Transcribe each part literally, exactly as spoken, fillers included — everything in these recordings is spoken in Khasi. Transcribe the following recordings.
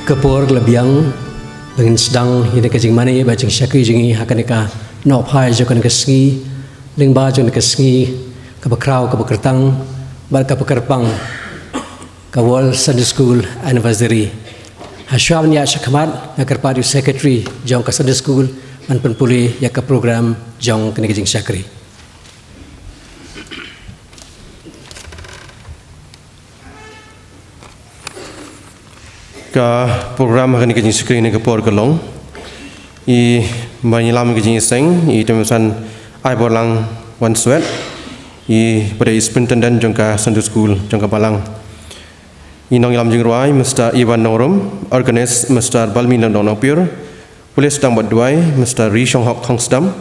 Ka por ka la biang ba ngin sdang ïa ka jingmane bad jingshakri jong ngi ha kane ka nohphai jong kane ka sngi, lyngba jong kane ka sngi kaba khraw kaba kyrteng bad kaba kyrpang, ka World Sunday School Anniversary. Hashwa ban ïaid shakhmat, nga kyrpad ïa u Secretary jong ka Sunday School ban pynpule ïa ka program jong kane ka jingshakri. Ka program ha kane ka jingshakri ha kane ka por ka long: i ban ïalam ka jingïaseng, i Tymmen Basan Aiborlang Wanswet, i ba dei i Superintendent jong ka Sunday School jong ka balang. I nongïalam jingrwai, Mister Ivan Nongrum, organist, Mister Balmi Lyngdoh Nongpir, pule sdang bad duwai, Mister Ri Shonghok Khongsdam.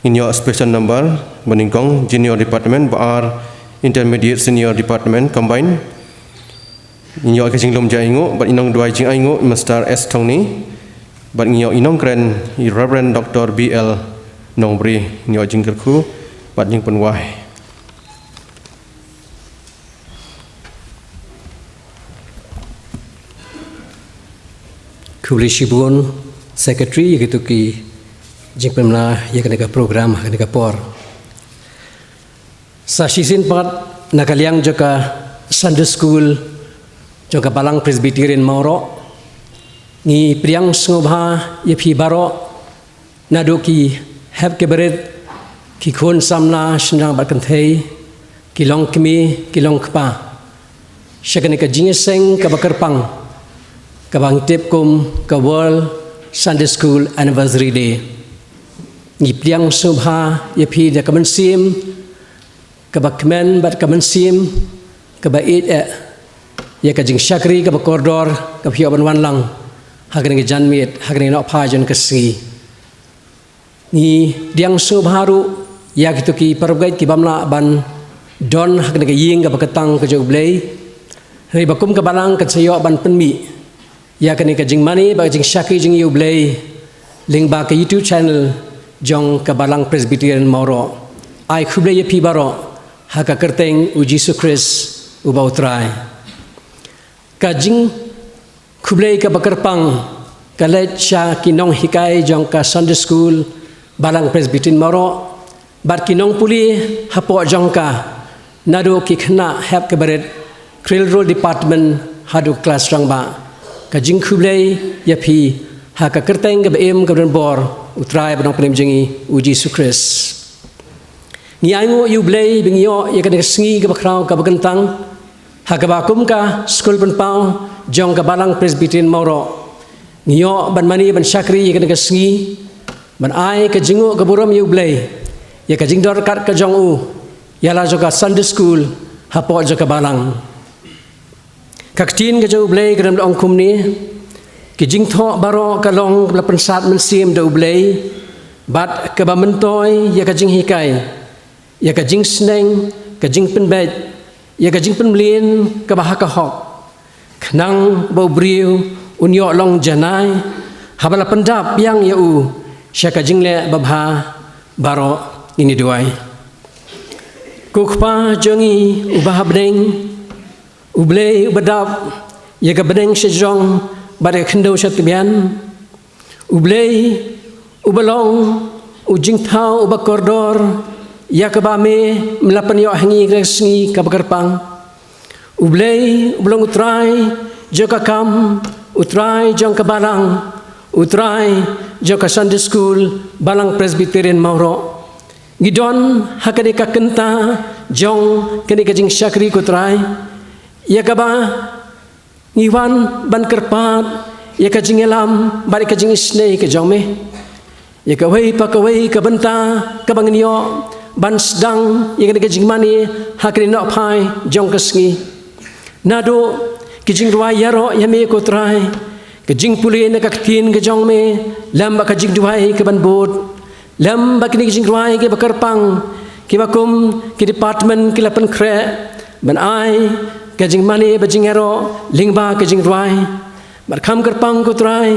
Ngin ïoh special number banyngkong, Junior Department, ba ar Intermediate Senior Department combine. Ngin ïoh ka jinglum ja ainguh bad i nongduwai jingainguh, Mister S Thongni, bad ngin ïoh i nongkren, i Reverend Doctor B L Nongbri. Ngin ïoh jingkyrkhu bad jingpynwai. Khublei shibun Secretary ïa kito ki jingpynbna ïa kane ka program ha kane ka por. Sa shisien pat, na ka liang jong ka Sunday School jong ka Balang Presbyterian Mawroh, ngi pdiang sngewbha ïa phi baroh, naduh ki hep ki barit, ki khun samla shynrang bad kynthei, ki longkmie, ki longkpa, sha kane ka jingïaseng kaba kyrpang, kaba ngi tip kum ka World Sunday School Anniversary Day. Ngi pdiang sngewbha ïa phi da ka mynsiem kaba kmen bad ka mynsiem kaba ïeit eh ïa ka jingshakri kaba kordor kaba phi ïoh ban wan lang ha kane ka janmiet, ha kane ka nohphai jong ka sngi. Ngi pdiang sngewbha ruh ïa kito ki parabangeit ki bym lah ban don ha kane ka ïing kaba kyrteng ka jong U Blei. Hynrei ba kum ka balang kan sa ïoh ban pynmih ïa kane ka jingmane bad ka jingshakri jong ngi ïa U Blei lyngba ka YouTube channel jong ka Balang Presbyterian Mawroh. Ai khublei ïa phi baroh ha ka kyrteng U Jisu Khrist uba U Trai. Ka jingkhublei kaba kyrpang ka leit sha ki nonghikai jong ka Sunday School Balang Presbyterian Mawroh bad ki nongpule hapoh jong ka, naduh ki khynnah hep ki barit, Krilrul Department haduh klas rangbah. Ka jingkhublei ïa phi ha ka kyrteng kaba im kaba donbor U Trai bad U Nongpynim jong ngi U Jisu Khrist. Ngi ainguh ïa U Blei ba ngi ïoh ïa kane ka sngi kaba khraw kaba kyntang ha kaba kum ka skul pynpaw jong ka Balang Presbyterian Mawroh, ngi ïoh ban mane ban shakri ïa kane ka sngi, ban ai ka jingnguh ka burom ïa U Blei ïa ka jingdon ryngkat ka jong u ïa la jong ka Sunday School hapoh jong ka balang. Ka ktien ka jong U Blei ka dang ong kumne: Ki jingthoh baroh ka long kaba la pynsat mynsiem da U Blei bad kaba myntoi ïa ka jinghikai, ïa ka jingsneng, ka jingpynbeit, ïa ka jingpynmlien kaba ha ka hok, khnang ba u briew un ïoh long janai, haba la pyndap biang ïa u sha ka jingleh babha. Baroh ngin ïa duwai. Ko Kpa jong ngi uba ha bneng, U Blei uba dap ïa ka bneng shajrong bad ïa ka khyndew shatbian, U Blei uba long u jingthaw uba kordor ïa kaba me me la pynïoh ha ngi ha kane ka sngi kaba kyrpang. U Blei uba long U Trai jong ka kam, U Trai jong ka balang, U Trai jong ka Sunday School Balang Presbyterian Mawroh. Ngi don ha kane ka kynta jong kane ka jingshakri, ko Trai, ïa kaba ngi wan ban kyrpad ïa ka jingïalam bad ïa ka jingisynei ka jong me. Ïa kawei pa kawei ka bynta kaba ngin ïoh ban sdang ïa kane ka jingmane ha kane ka nohphai jong ka sngi. Naduh ki jingrwai ïaroh ïa me, ko Trai, ka jingpule na ka ktien ka jong me, lem bad ka jingduwai kaban bud, lem bad kine ki jingrwai kiba kyrpang kiba kum ki department ki la pynkhreh ban ai ka jingmane bad jingïaroh lyngba ka jingrwai. Bad kham kyrpang, ko Trai,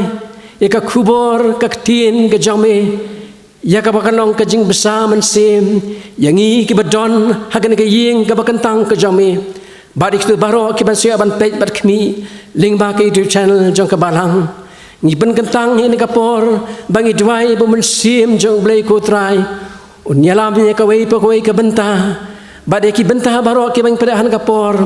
ïa ka khubor ka ktien ka jong me, ïa kaba kan long ka jingbsa mynsiem ïa ngi kiba don ha kane ka ïing kaba kyntang ka jong me. Bad ïa kito baroh kiban sa ïoh ban peit bad khmih lyngba ka YouTube channel jong ka Balang, ngi pynkyntang ïa kane ka por ba ngi duwai ba u Mynsiem jong U Blei ko Trai un ïalam ïa kawei pa kawei ka bynta. Bad ïa ki bynta baroh kiba ngi pdiang ha kane ka por,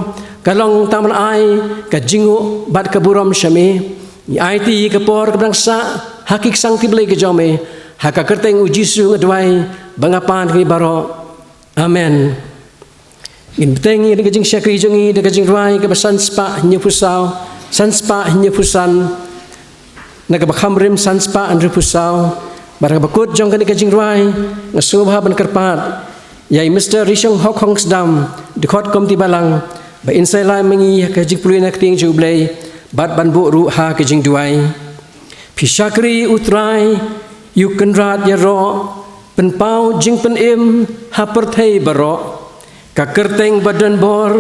ka long tang ban ai ka jingnguh bad ka burom sha me. Ngi aiti ïa ka por kaba dang sah ha ki ksangti Blei ka jong me. Ha ka kyrteng U Jisu nga duwai bad nga pan ïa kane baroh. Amen. Ngin bteng ïa ka jingshakri jong ngi da ka jingrwai kaba san spah hynñiew phew saw, san spah hynñiew phew san, na kaba kham rim san spah hynriew phew saw. Bad ha kaba kut jong kane ka jingrwai, nga sngewbha ban kyrpad ïa i Mister Rishong Hokhong Sdam, dkhot komiti Balang, ba in sa ïalai ma ngi ha ka jingpule na ka ktien jong U Blei bad ban buh ruh ha ka jingduwai. Phi shakri U Trai, ïa u kynrad ïaroh, pynpaw jingpynim ha pyrthei baroh. Ka kyrteng ba donbor,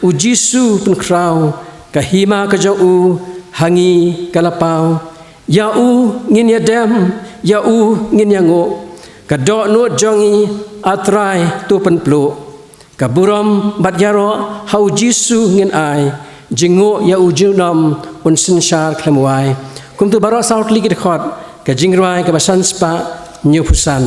U Jisu pynkhraw, ka hima ka jong u ha ngi ka la paw. Ïa u ngin ïadem, ïa u ngin ïanguh, ka dohnud jong ngi, A Trai to pynpluh. Ka burom bad ïaroh ha U Jisu ngin ai, jingnguh ïa u junom un synshar khlem wai. Kumto baroh saw tylli ki dkhot, ka jingrwai kaba san spah hynñiew phew san.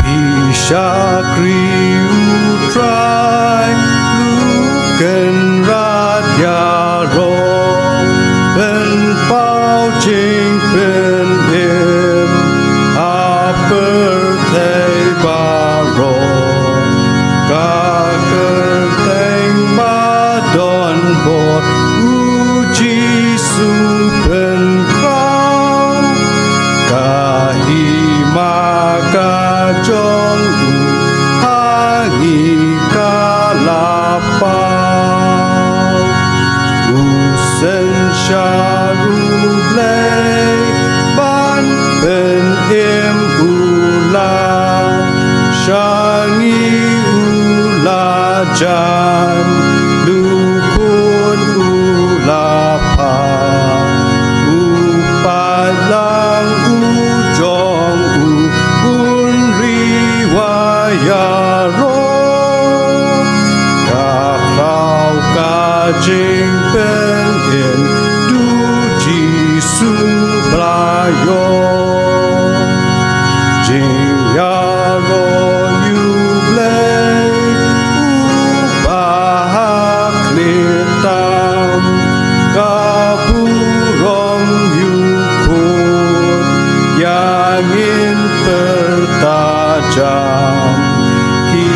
Phi shakri U Trai, u kynrad ïaroh, pynpaw jingpynim ha pyrthei baroh. Ka kyrteng ba donbor, U Jisu pynkhraw, ka hima ka jong u ha ngi ka la paw. U synshar U Blei ban pynim u la sha ngi, u la jan, lukun u la pha, u pat lang u jong u, un ri wa ïaroh. Ka khraw ka jingpynim, to Jisu ba la ïoh. Jingïaroh ïa U Blei uba ha khlieh tam, ka burom ïa u Khun, ïa ngin pyrta jam. Ki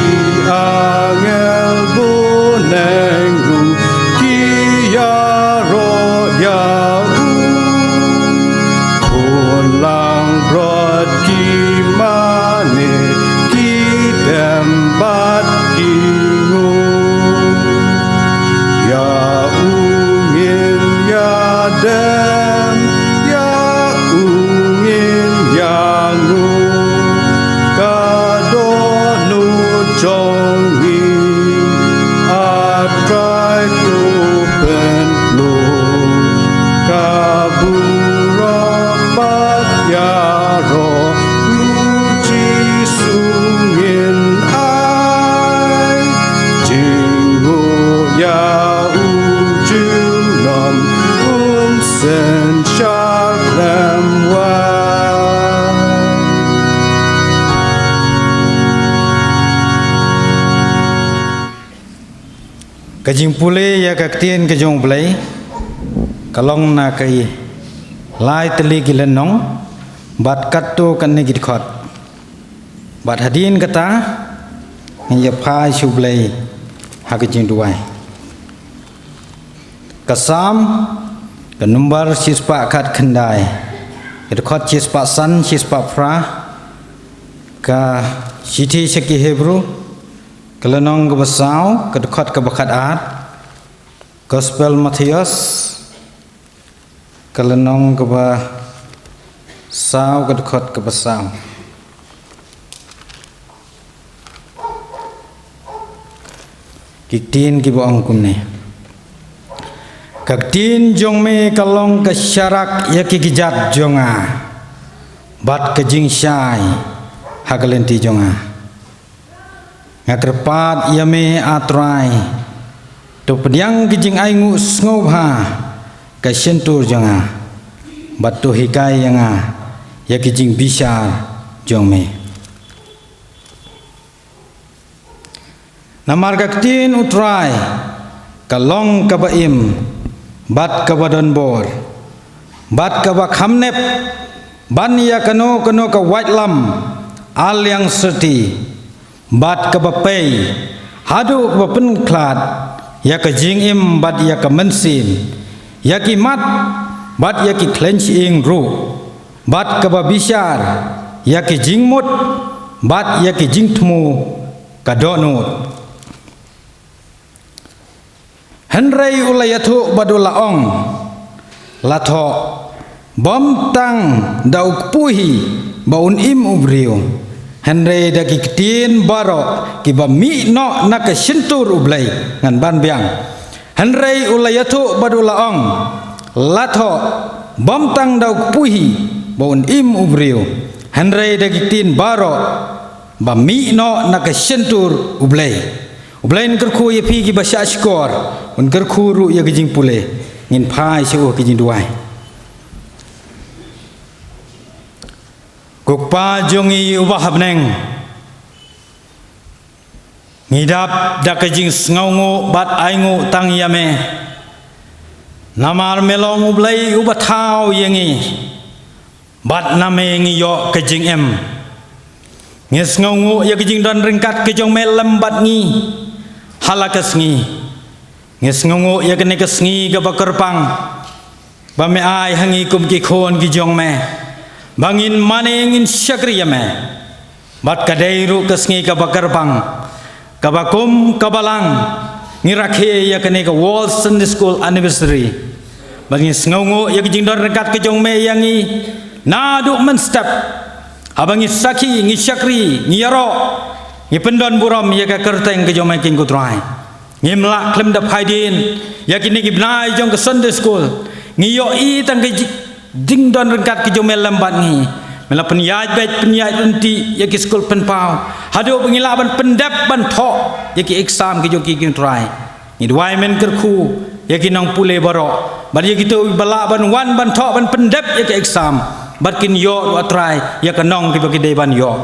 angel bun neng ruh ki ïaroh ïa u. Khun langbrot ki mane ki dem bad ki nguh. Ïa u ngin ïadem, ïa u ngin ïanguh. Ka dohnud jong ngi, A Trai to pynpluh. Ka burom bad ïaroh U Jisu ngin ai. Jingngooh ïa u junom un synshar khlem wai. Ka jingpule ïa ka ktien ka jong U Blei ka long na ki lai tylli ki lynnong bad katto katne ki dkhot. Bad hadien kata ngin ïa phai sha U Blei ha ka jingduwai. Ka Salm, ka nombar shispah khatkhyndai, ka dkhot shispah san, shispah phra. Ka Shithi sha ki Hebru, ka lynnong kaba saw, ka dkhot kaba khatar. Gospel Mathaios, ka lynnong kaba saw, ka dkhot kaba saw. Ki ktien kiba ong kumne: Ka ktien jong me ka long ka sharak ïa ki kjat jong nga, bad ka jingshai ha ka lynti jong nga. Nga kyrpad ïa me, A Trai, to pdiang ka jingainguh sngewbha ka shyntur jong nga, bad to hikai ïa nga ïa ki jingbishar jong me. Namar ka ktien U Trai ka long kaba im, bad kaba donbor, bad kaba kham nep ban ïa kano kano ka waitlam aliang syrti, bad kaba pei haduh kaba pynkhlad ïa ka jingim bad ïa ka mynsiem, ïa ki mat bad ïa ki khleiñ shyieng ruh, bad kaba bishar ïa ki jingmut bad ïa ki jingthmu ka dohnud. Hynrei u la ïathuh bad u la ong: La thoh, bym tang da u kpu hi ba un im u briew, hynrei da ki ktien baroh kiba mih noh na ka shyntur U Blei ngan ban biang. Hynrei u la ïathuh bad u la ong: La thoh, bym tang da u kpu hi ba un im u briew, hynrei da ki ktien baroh ba mih noh na ka shyntur U Blei. U Blei un kyrkhu ïa phi kiba shah shkor, un kyrkhu ruh ïa ka jingpule. Ngin phai sha u ha ka jingduwai. Ko Kpa jong ngi uba ha bneng, ngi dap da ka jingsngewnguh bad ainguh tang ïa me. Namar me long U Blei uba thaw ïa ngi, bad na me ngi ïoh ka jingim. Ngi sngewnguh ïa ka jingdon ryngkat ka jong me lem bad ngi ha la ka sngi. Ngi sngewnguh ïa kane ka sngi kaba kyrpang ba me ai ha ngi kum ki khun ki jong me, ba ngin mane ngin shakri ïa me. Bad ka dei ruh ka sngi kaba kyrpang kaba kum ka Balang ngi rakhe ïa kane ka World Sunday School Anniversary. Bad ngi sngewnguh ïa ka jingdon ryngkat ka jong me ïa ngi naduh mynstep, haba ngi sakhi, ngi shakri, ngi ïaroh, ngi pyndon burom ïa ka kyrteng ka jong me, Kynrad Ko Trai. Ngim lah khlem da phai dien ïa kine ki bnai jong ka Sunday School. Ngi ïohi tang ka ji-, jingdon ryngkat ka jong me lem bad ngi. Me la pynïaid beit pynïaid ryntih ïa ki skul pynpaw, haduh ba ngi lah ban pyndep ban thoh ïa ki exam ka jong ki, Kynrad Ko Trai. Ngi duwai men kyrkhu ïa ki nongpule baroh, bad ïa kito ba lah ban wan ban thoh ban pyndep ïa ki exam, bad kin ïoh ruh, A Trai, ïa ka nong kiba ki dei ban ïoh.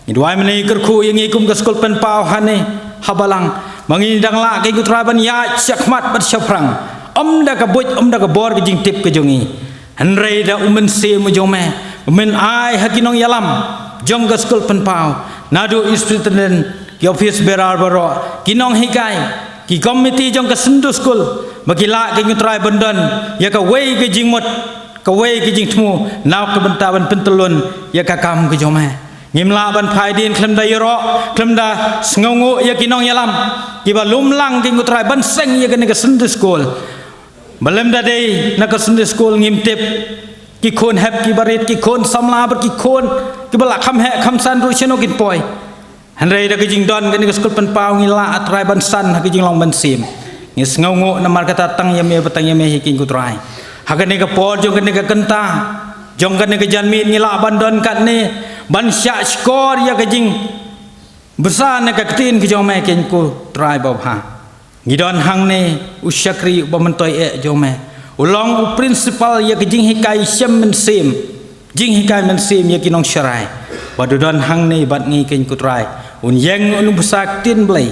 Ngi duwai men kyrkhu ïa ngi kum ka skul pynpaw hangne ha Balang, ba ngi dang lah, Kynrad Ko Trai, ban ïaid shakhmat bad shaphrang, ym da ka buit, ym da ka bor ka jingtip ka jong ngi, hynrei da U Mynsiem jong me, men ai ha ki nongïalam jong ka skul pynpaw, naduh i superintendent, ki office bearer baroh, ki nonghikai, ki komiti jong ka Sunday School, ba ki lah, Kynrad Ko Trai, ban don ïa kawei ka jingmut, kawei ka jingthmu na ka bynta ban pyntyllun ïa ka kam ka jong me. Ngim lah ban phai dien khlem da ïaroh, khlem da sngewnguh ïa ki nongïalam kiba lum lang, Kynrad Ko Trai, ban seng ïa kane ka Sunday School. Ba lem da dei na ka Sunday School ngim tip ki khun hep, kiba rit, ki khun samla bad ki khun kiba lah kham heh kham san ruh shano kin poi. Hynrei da ka jingdon kane ka skul pynpaw ngi lah, A Trai, ban san ha ka jinglong mynsiem. Ngi sngewnguh namar kata tang ïa me bad tang ïa me hi, Kynrad Ko Trai. Ha kane ka por jong kane ka kynta jong kane ka janmiet ngi lah ban don katne ban shah shkor ïa ka jingbsa na ka ktien ka jong me, Kynrad Ko Trai babha. Ngi don hangne u shakri uba myntoi eh jong me, u long u principal ïa ka jinghikai shem mynsiem, jinghikai mynsiem ïa ki nongsharai. Bad u don hangne bad ngi, Kynrad Ko Trai. Un ïeng, un bsa ktien Blei.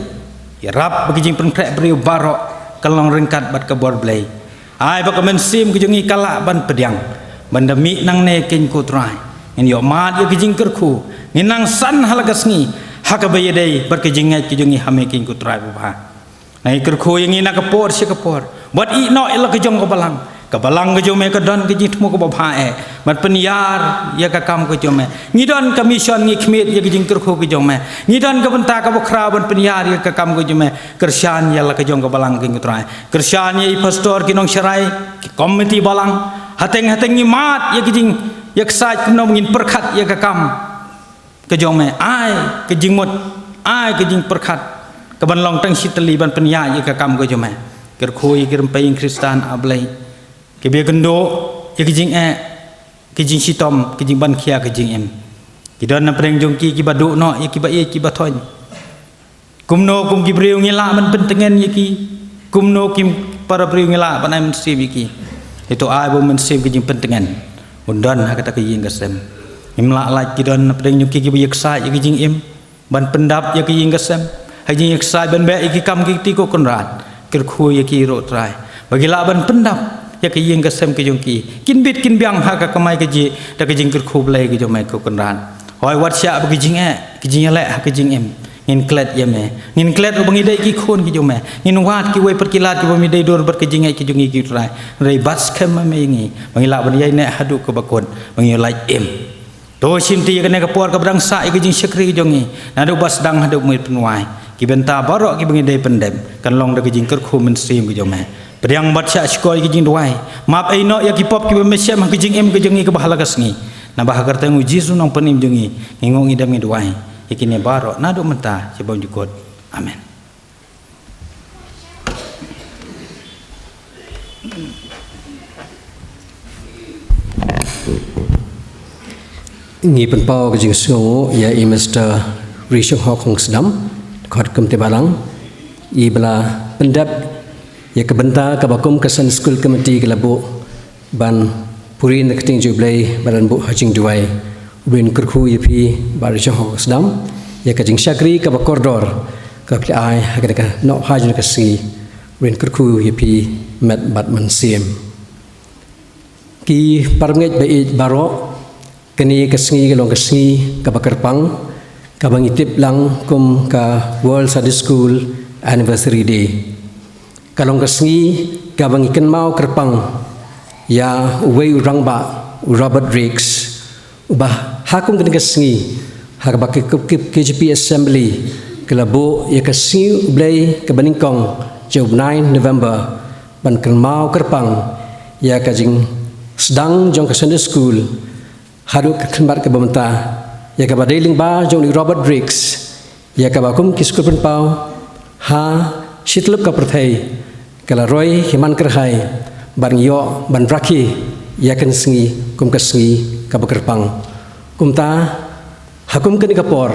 Ïarap ba ka jingpynkhreh briew baroh kan long ryngkat bad ka bor Blei. Ai ba ka mynsiem ka jong ngi ka lah ban pdiang, ban da mih nangne, Kynrad Ko Trai. Ngin ïohmad ïa ka jingkyrkhu, ngin nang san ha la ka sngi ha kaba ïadei bad ka jingngeit ka jong ngi ha me, Kynrad Ko Trai babha. Ngi kyrkhu ïa ngi na ka por sha ka por, bad ïehnoh ïa la ka jong ka Balang. Ka Balang ka jong me ka don ka jingthmu kaba bha eh ban pynïar ïa ka kam ka jong me. Ngi don ka mission, ngi khmied ïa ka jingkyrkhu ka jong me. Ngi don ka bynta kaba khraw ban pynïar ïa ka kam ka jong me. Kyrshan ïa la ka jong ka Balang, Kynrad Ko Trai. Kyrshan ïa i pastor, ki nongsharai, ki komiti Balang. Hateng hateng ngi mad ïa ka jing, ïa ka sait kumno ngin pyrkhat ïa ka kam ka jong me. Ai ka jingmut, ai ka jingpyrkhat Ka ban long tang shi tylli ban pynïaid ïa ka kam ka jong me. Kyrkhu ïa ki rympei ïing Khristan, A Blei. Ki ba ïakynduh ïa ki jingeh, ki jingshitom, ki jingban khia, ki jingim. Ki don na pdeng jong ki, ki ba duh noh ïa ki ba ïeit, ki ba thoiñ. Kumno kum ki briew ngi lah ban pyntngen ïa ki. Kumno kum para briew ngi lah ban ai mynsiem ïa ki. Ïa to ai ba mynsiem ki jingpyntngen un don ha kata ka ïing ka sem. Ngim lah lait ki don na pdeng jong ki ki ba ïaksaid ïa ki jingim ban pyndap ïa ka ïing ka sem. Ha jingïaksaid ban beh ïa ki kam ki kti ko Kynrad. Kyrkhu ïa ki ruh Trai. Ba ki lah ban pyndap ïa ka ïing ka sem ka jong ki. Kin bit kin biang ha ka kamai kajih da ka jingkyrkhu Blei ka jong me ko Kynrad. Hoi wat shah ba ki jingeh, ki jingïaleh ha ka jingim. Ngin klet ïa me. Ngin klet ruh ba ngi dei ki khun ki jong me. Ngin wad kiwei pat ki lad ki ba ngi dei dur bad ka jingeh ki jong ngi ki Trai. Hynrei bat skhem ma me ïa ngi. Ba ngi lah ban ïaineh haduh kaba kut. Ba ngi lait im. To shim ti ïa kane ka por kaba dang sah ïa ka jingshakri ka jong ngi. Naduh ba sdang haduh ba ngi pynwai. Ki bynta baroh ki ba ngi dei pyndep. Kan long da ka jingkyrkhu mynsiem ka jong me. Pdiang bad shah shkor ïa ka jingduwai. Map ei noh ïa ki pop ki ba me shem ha ka jingim ka jong ngi kaba ha la ka sngi. Naba ha ka kyrteng u Jisu Nongpynim jong ngi. Ngi nguh ngi dem ngi duwai. Ïa kine baroh naduh mynta sha ba ym jukut. Amen. Ngi pynpaw ka jingsngewnguh ïa i Mister Rishonghok Khongsdam, khot kumta balang, i ba la pyndep ïa ka bynta kaba kum ka Sunday School Committee ka la buh ban puri na ka ktien jong U Blei, ban buh ha jingduwai. U Blei un kyrkhu ïa phi Bah Rishonghok Khongsdam ïa ka jingshakri kaba kordor kaba phi la ai ha kane ka nongpynim ka sngi. U Blei un kyrkhu ïa phi met bad mynsiem. Ki parangeit ba ïeit baroh, kane ka sngi ka long ka sngi kaba kyrpang, kaba ngi tip lang kum ka World Sunday School Anniversary Day. Ka long ka sngi kaba ngi kynmaw kyrpang ïa uwei u rangbah, u Robert Raikes, uba ha kum kane ka sngi ha kaba ka, ka, ka K J P Assembly ka la buh ïa ka sngi U Blei kaba nyngkong jong u nine November ban kynmaw kyrpang ïa ka jingsdang jong ka Sunday School haduh ka khyndiat kaba mynta, ïa kaba dei lyngba jong u Robert Raikes, ïa kaba kum ki skulbah pynpaw ha shi tylli ka pyrthei ka la roi ki man kyrhai ban ïoh ban rakhe ïa kane ka sngi kum ka sngi kaba kyrpang. Kumta ha kum kane ka por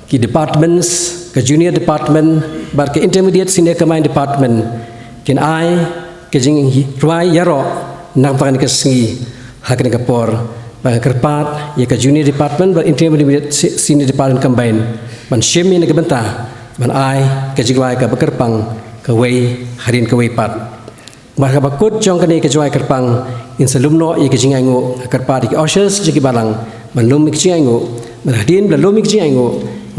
ki departments, ka junior department bad ka intermediate senior combined department kin ai ka jingrwai ïaroh na ka bynta kane ka sngi ha kane ka por. Ba nga kyrpad ïa ka junior department bad intermediate se-, senior department combined ban shim ïa kane ka bynta ban ai ka jingrwai kaba kyrpang kawei hadien kawei pat. Bad ha kaba kut jong kane ka jingrwai kyrpang ngin sa lum noh ïa ka jingainguh. Nga kyrpad ïa ki ushers jong ki balang ban lum ïa ka jingainguh. Bad hadien ba la lum ïa ka jingainguh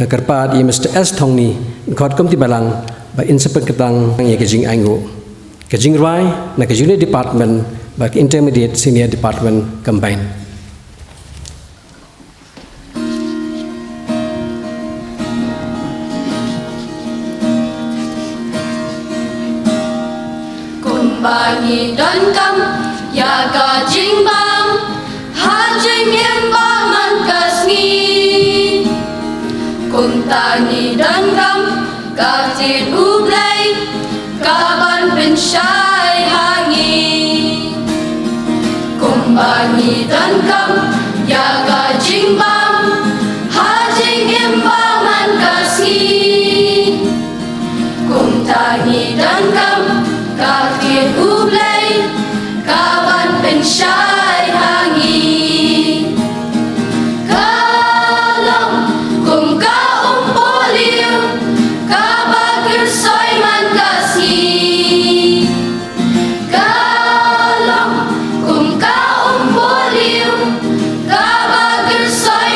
nga kyrpad ïa Mister S Thongni, khot kumta balang, ba in sa pynkyntang ïa ka jingainguh. Ka jingrwai na ka junior department bad ka intermediate senior department combined. Kumba ngi donkam ïa ka jingbam ha jingim ba man ka sngi. Kumta ngi donkam ka ktien U Blei ka ban pynshai ha ngi. Kumba ngi donkam ïa ka jingbam ha jingim ba man ka sngi. Kumta ngi donkam ka ktien U Blei ka ban pynshai ha ngi. Ka long kum ka umpohliew kaba kyrsoi man ka sngi. Ka long kum ka umpohliew kaba kyrsoi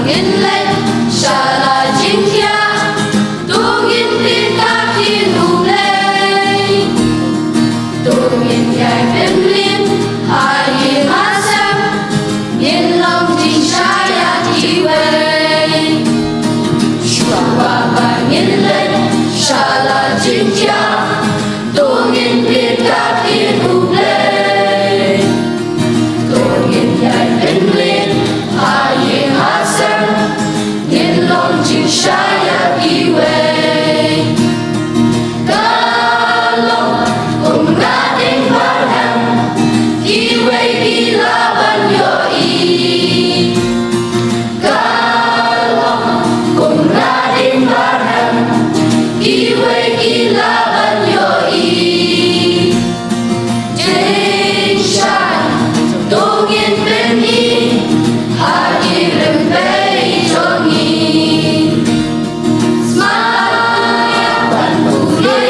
Ngin leit sha la jingthiah, to ngin pynthikna ïa U Blei. To ngin ïai pynlong ha ïing ha sem, ngin long jingshai ïa kiwei. Shuwa ba ngin leit sha la jingthiah, to ngin pynthikna ïa U Blei. To ngin ïai pynlong ha ïing ha sem, ngin long jingshai ïa kiwei. Ka long kumba dang barhem, kiwei ki lah ban ïohi. Ka long kumba dang barhem, kiwei ki lah ban ïohi. Jingshai to ngin pyni ha ki rympei jong ngi. Smat ban pule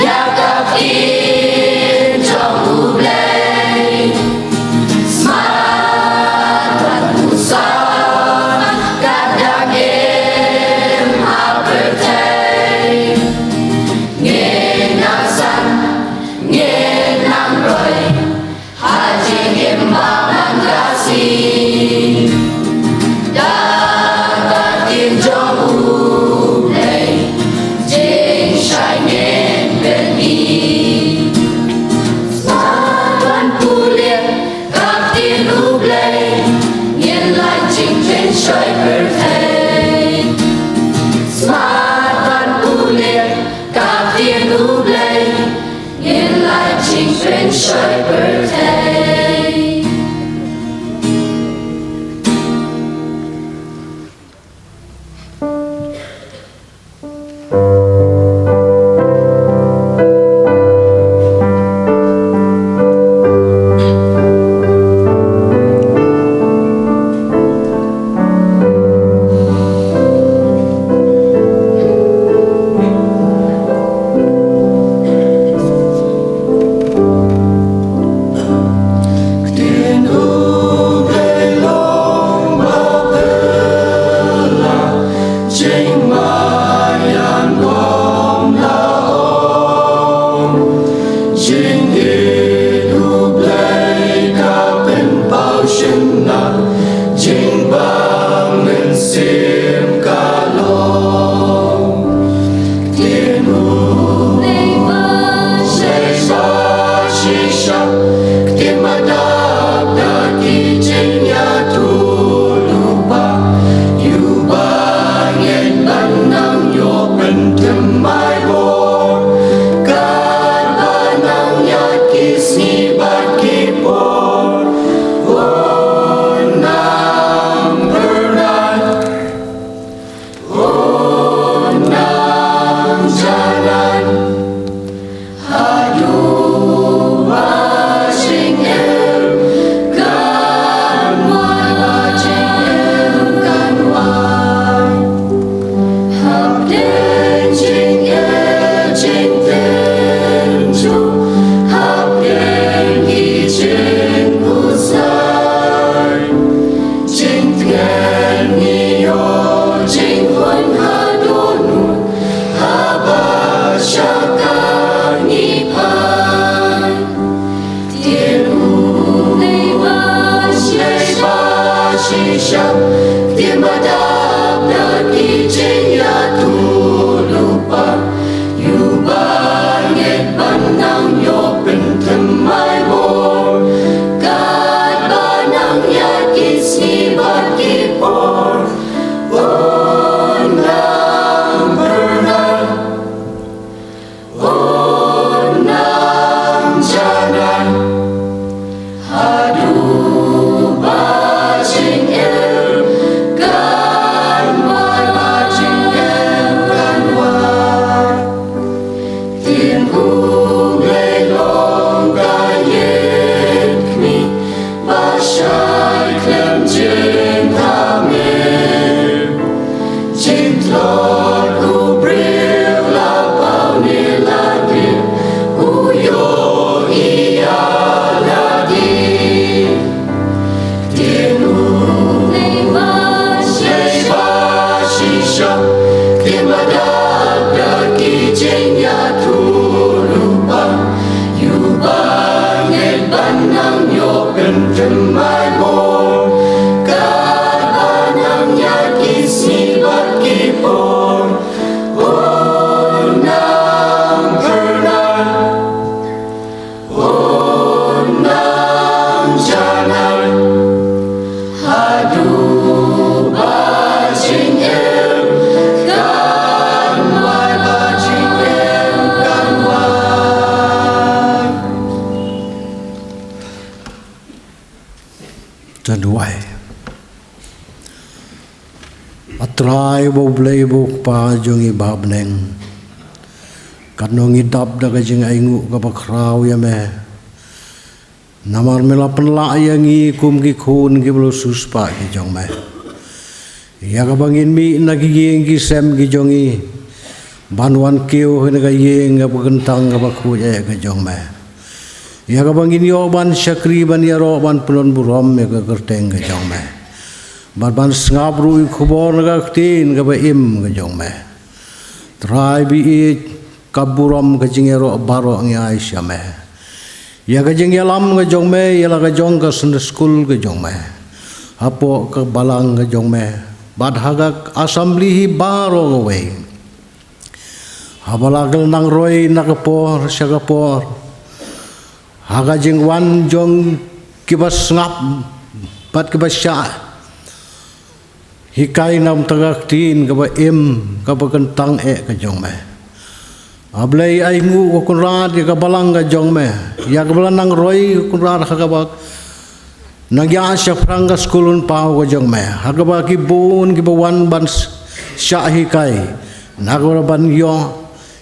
ïa ka ktien jong U Blei. Smat ban pule ïa ka ktien ha pyrthei. Ngin nang san, ngin nang roi ha jingim ba man ka sngi. Da ka ktien jong U Blei, jingshai ngin pyni. Smat ban pule ka ktien U Blei, ngin lait jingpynshoi pyrthei. Smat ban pule ka ktien U Blei, ngin lait jingpynshoi pyrthei. Ktien U Blei long ba phylla, jingmaïan bym lah ong. Jingïeit U Blei ka pynpaw shynna, jingbam mynsiem ka long. Ktien U Blei ba shisha, ktien ba dap da ki jingïathuh lypa. U ba ngeit ban nang ïoh pynthymmai bor, katba nang ïaid ki sngi bad ki por. Un nang pyrnai, un nang janai. Haduh ba jingim kan wan, ba jingim kan wan. Hapdeng jingeh jingtynjuh, hapdeng ki jingkhuslai. Jingtngen ngi ïoh jinghun ha dohnud, haba sha ka ngi pan. Ktien U Blei ba shisha, ktien ba dap da ki jingïathuh lypa. U ba ngeit ban nang ïoh pynthymmai bor, katba nang ïaid ki sngi bad ki por. Un nang pyrnai, un nang janai. Haduh ba jingim kan Duwai. A Trai ba U Blei ba U Kpa jong ngi ba ha bneng, katno ngi dap da ka jingainguh kaba khraw ïa Me. Namar Me la pynlah ïa ngi kum ki khun kiba la siewspah ki jong Me, ïa kaba ngin mih na ki ïing ki sem ki jong ngi, ban wan kiew ha kane ka ïing kaba kyntang kaba khuid eh ka jong Me, ïa kaba ngin ïoh ban shakri, ban ïaroh, ban pyndon burom ïa ka kyrteng ka jong Me, bad ban sngap ruh ïa ka khubor na ka ktien kaba im ka jong Me. Trai ba ïeit, ka burom, ka jingïaroh baroh ngi ai sha Me. Ïa ka jingïalam ka jong Me ïa la ka jong ka Sunday School ka jong Me, hapoh ka balang ka jong Me, bad ha ka assembly hi baroh kawei, haba la ka nang roi na ka por sha ka por, ha ka jingwan jong kiba sngap bad kiba shah hikai na ka bynta ka ktien kaba im kaba kyntang eh ka jong Me. A Blei, ainguh ko Kynrad ïa ka balang ka jong Me, ïa kaba la nang roi ko Kynrad, ha kaba nang ïaid shaphrang ka Skul Lynpaw ka jong Me, ha kaba ki bun kiba wan ban s-, shah hikai, na kaba ban ïoh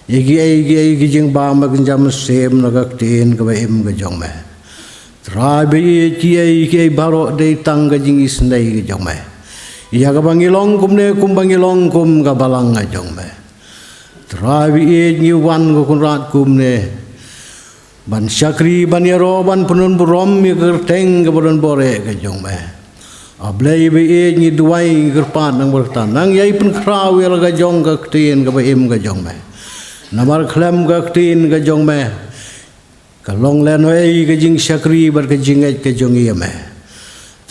ïa kiei kiei ki jingbam bad ka jingïasyllok na ka ktien kaba im ka jong Me. Trai ba ïeit, kiei kiei baroh dei tang ka jingisynei ka jong Me, ïa kaba ngi long kumne kumba ngi long kum ka balang ka jong Me. Trai ba ïeit, ngi wan ko Kynrad kumne ban shakri, ban ïaroh, ban pyndon burom ïa ka kyrteng kaba don bor eh ka jong Me. A Blei ba ïeit, ngi duwai, ngi kyrpad, nang bor ta nang ïai pynkhraw ïa la ka jong ka ktien kaba im ka jong Me. Namar khlem ka ktien ka jong Me, ka long lehnohei ka jingshakri bad ka jingngeit ka jong ngi ïa Me.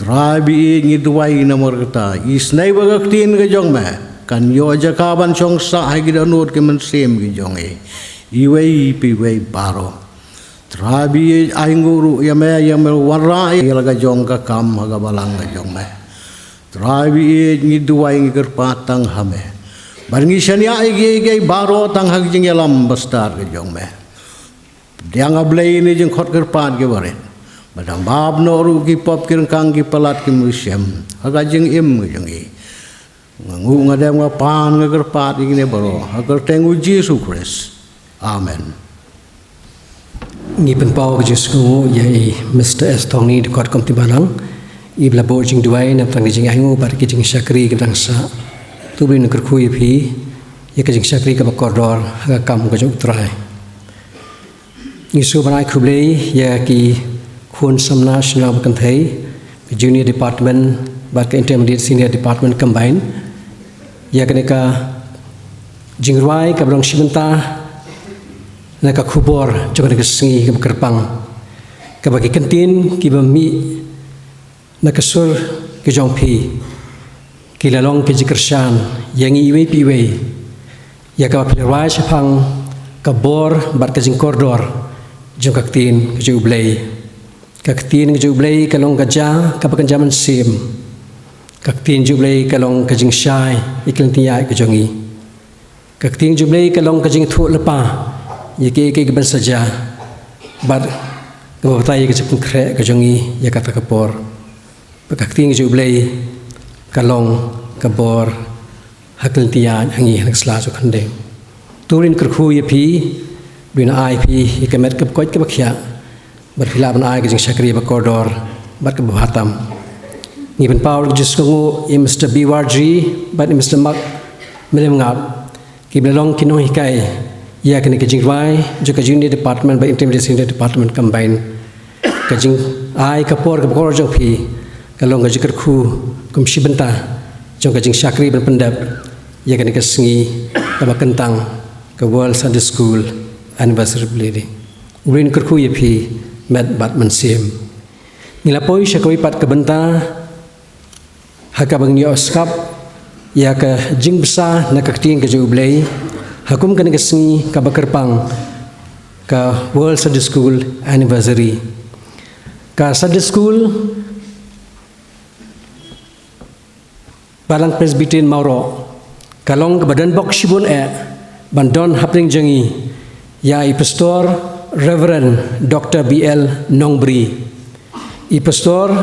Trai ba ïeit, ngi duwai namar kata, isynei ba ka ktien ka jong Me kan ïoh jaka ban shong sah ha ki dohnud ki mynsiem ki jong ngi, iwei pa iwei baroh. Trai ba ïeit, ainguh ruh ïa Me, ïa Me wanrah ïa la ka jong ka kam ha ka balang ka jong Me. Trai ba ïeit, ngi duwai, ngi kyrpad tang ha Me, bad ngi shaniah ïa kiei kiei baroh tang ha ka jingïalam bastad ka jong Me. Pdiang, A Blei, ïa kine ki jingkhot kyrpad kiba rit, ba dang bad noh ruh ki pop, ki ryngkang, ki palat, ki mynsiem ha ka jingim ka jong ngi. Nga nguh, nga dem, nga pan, nga kyrpad ïa kine baroh ha ka kyrteng U Jisu Khrist. Amen. Ngi pynpaw ka jingsngewnguh ïa i Mister S Thongni, dkhot Committee Balang, iba la buh jingduwai na ka bynta ka jingainguh bad ka jingshakri kaba dang sah. To U Blei un kyrkhu ïa phi ïa ka jingshakri kaba kordor ha ka kam ka jong U Trai. Ngi sngewbha ban ai khublei ïa ki khun samla shnong ba kynthei, ka Junior Department bad ka Intermediate Senior Department combined, ïa kane ka jingrwai kaba long shi bynta na ka khubor jong kane ka sngi kaba kyrpang, kaba ki kyntien kiba mih na ka sur ka jong phi ki la long ka jingkyrshan ïa ngi iwei pa iwei, ïa kaba phi la rwai shaphang ka bor bad ka jingkordor jong ka ktien ka jong U Blei. Ka ktien ka jong U Blei ka long ka ja kaba kynja mynsiem. Ka ktien jong U Blei ka long ka jingshai ïa ka lynti ïaid ka jong ngi. Ka ktien jong U Blei ka long ka jingthoh lypa ïa kiei kiei kiban sa jia, bad kaba batai ïa ka jingpynkhreh ka jong ngi ïa kata ka por. Bad ka ktien jong U Blei ka long ka bor ha ka lynti ïaid ha ngi ha ka sla jong ka khyndew. To U Blei un kyrkhu ïa phi, U Blei un ai phi ïa ka met kaba koit kaba khiah, bad phi lah ban ai ka jingshakri bakordor bad kaba bha tam. Ngi pynpaw ka jingsngewnguh ïa Mister B Warji bad ïa Mister Mark Mylliemngap, kiba la long ki nonghikai ïa kane ka jingrwai jong ka Junior Department bad Intermediate Senior Department combined. Ka jingai ka por kaba kordor jong phi ka long ka jingkyrkhu kum shi bynta jong ka jingshakri ban pyndep ïa kane ka sngi kaba kyntang, ka World Sunday School Anniversary Lady. U Blei un kyrkhu ïa phi met bad mynsiem. Ngi la poi sha kawei pat ka bynta ha kaba ngin ïoh sngap ïa ka jingbsa na ka ktien ka jong U Blei ha kum kane ka sngi kaba kyrpang, ka World Sunday School Anniversary. Ka Sunday School Balang Presbyterian Mawroh ka long kaba don bok shibun eh ban don hapdeng jong ngi ïa i Pastor Reverend Doctor B L Nongbri, i Pastor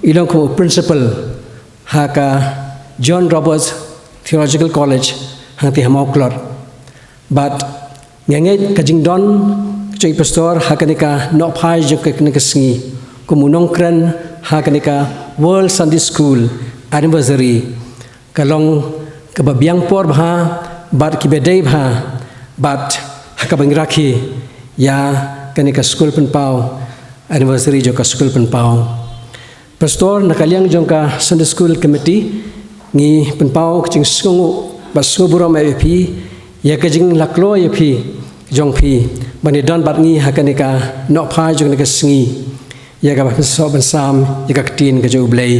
I long kum u principal ha ka John Roberts Theological College hangtei ha Mawklor. Bad nga ngeit ka jingdon jong i pastor ha kane ka nohphai jong kane ka sngi kum u nongkren ha kane ka World Sunday School Anniversary ka long kaba biang por bha bad kiba dei bha bad ha kaba ngi rakhe ïa kane ka skul pynpaw, anniversary jong ka skul pynpaw. Pastor, na ka liang jong ka Sunday School Committee, ngi pynpaw ka jingsngewnguh bad sngewburom ïa phi ïa ka jinglaklo ïa phi jong phi ban ïadon bad ngi ha kane ka nohphai jong kane ka sngi ïa kaba pynsoh pynsam ïa ka ktien ka jong U Blei.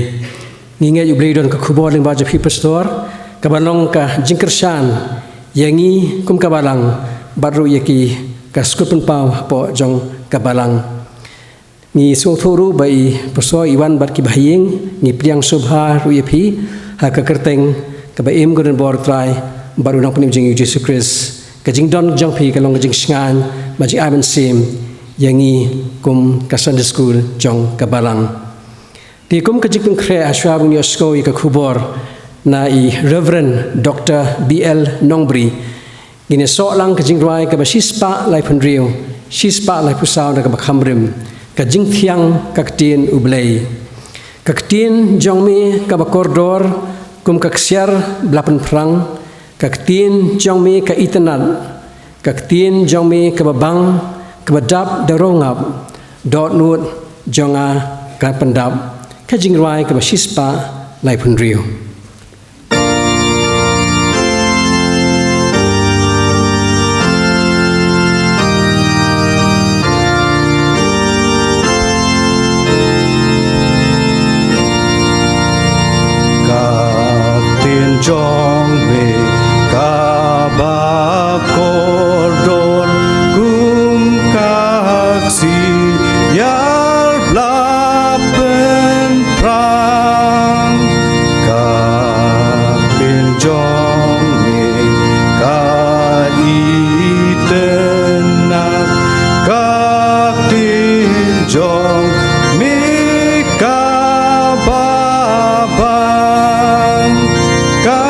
Ngi ngeit U Blei u don ka khubor lyngba jong phi pastor, kaba long ka jingkyrshan ïa ngi kum ka balang bad ruh ïa ki ka skul pynpaw hapoh jong ka balang. Ngi sngewthuh ruh ba i pastor i wan bad ki bahaïing, ngi pdiang sngewbha ruh ïa phi ha ka kyrteng kaba im ka don bor Trai bad u Nongpynim jong ngi U Jisu Khrist. Ka jingdon jong phi ka long ka jingshngaiñ bad jingai mynsiem ïa ngi kum ka Sunday School jong ka balang. Te kum ka jingpynkhreh, hashwa ban ïohsngew ïa ka khubor na i Reverend Doctor B L Nongbri, ngin ïa soh lang ka jingrwai kaba shispah laiphew hynriew, shispah laiphew saw na kaba kham rim, ka jingthiang ka ktien U Blei. Ka ktien jong me kaba kordor kum ka ksiar ba la pynphrang, ka ktien jong me ka itynnad, ka ktien jong me kaba bang, kaba dap da rongap, dohnud jong nga ka pyndap. Ka jingrwai kaba shispah laiphew hynriew. Ka ktien jong me kaba kordor kum ka ksiar ba la pynphrang. Ka ktien jong me ka itynnad, ka ktien jong me kaba bang, ka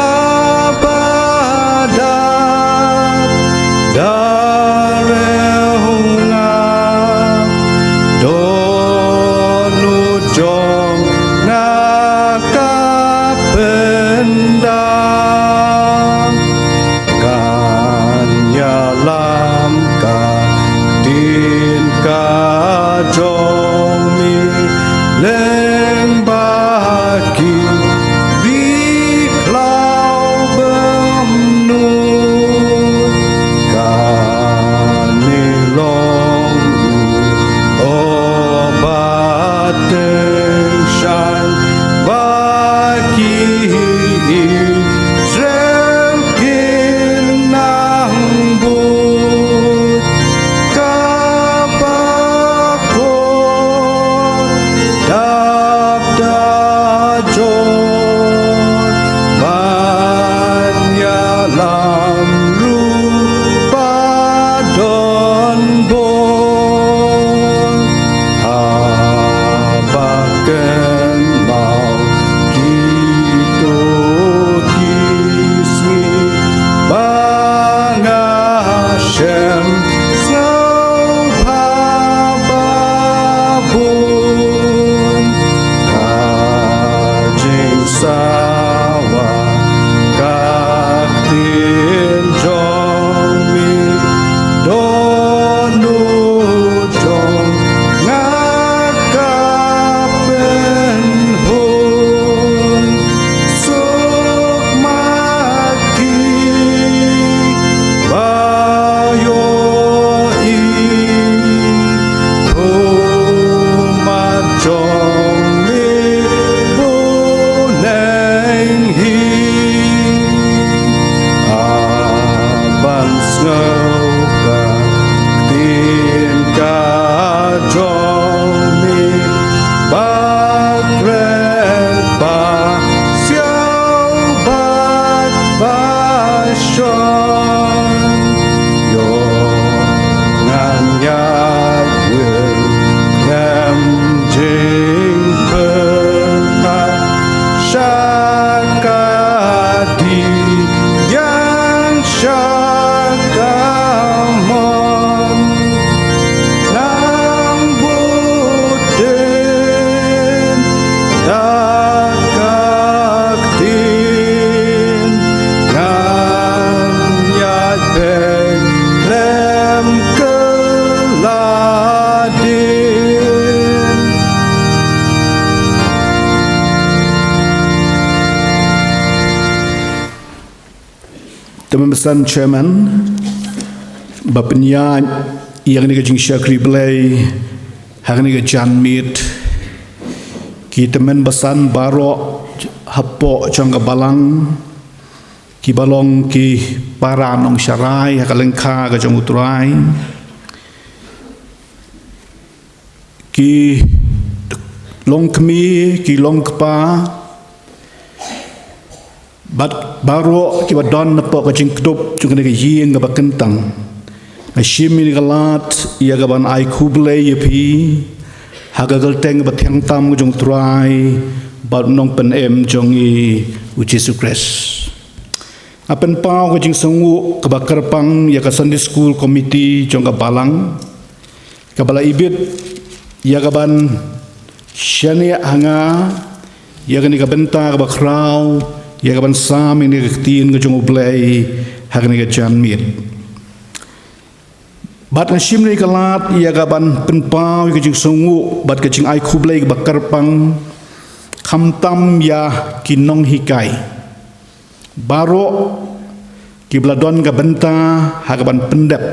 Chairman, Chairman, ba pynïaid ïa kane ka jingshakri Blei ha kane ka janmiet, ki tymmen basan baroh hapoh jong ka balang, ki ba long ki para nongsharai ha ka lyngkha ka jong U Trai, ki longkmie, ki longkpa, bad baroh ki ba don hapoh ka jingkdup jong kane ka ïing kaba kyntang. Nga shim ïa kane ka lad ïa kaban ai khublei ïa phi ha ka kyrteng kaba thiang tam ka jong U Trai bad U Nongpynim jong ngi U Jisu Khrist. Nga pynpaw ka jingsngewnguh kaba kyrpang ïa ka Sunday School Committee jong ka balang, kaba la ibit ïa kaban shaniah ha nga ïa kane ka bynta kaba khraw, ïa kaban sam ïa kane ka ktien ka jong U Blei ha kane ka janmiet. Bad nga shim ïa kane ka lad ïa kaban pynpaw ïa ka jingsngewnguh bad ka jingai khublei kaba kyrpang, khamtam ïa ki nonghikai baroh ki ba la don ka bynta ha kaban pyndep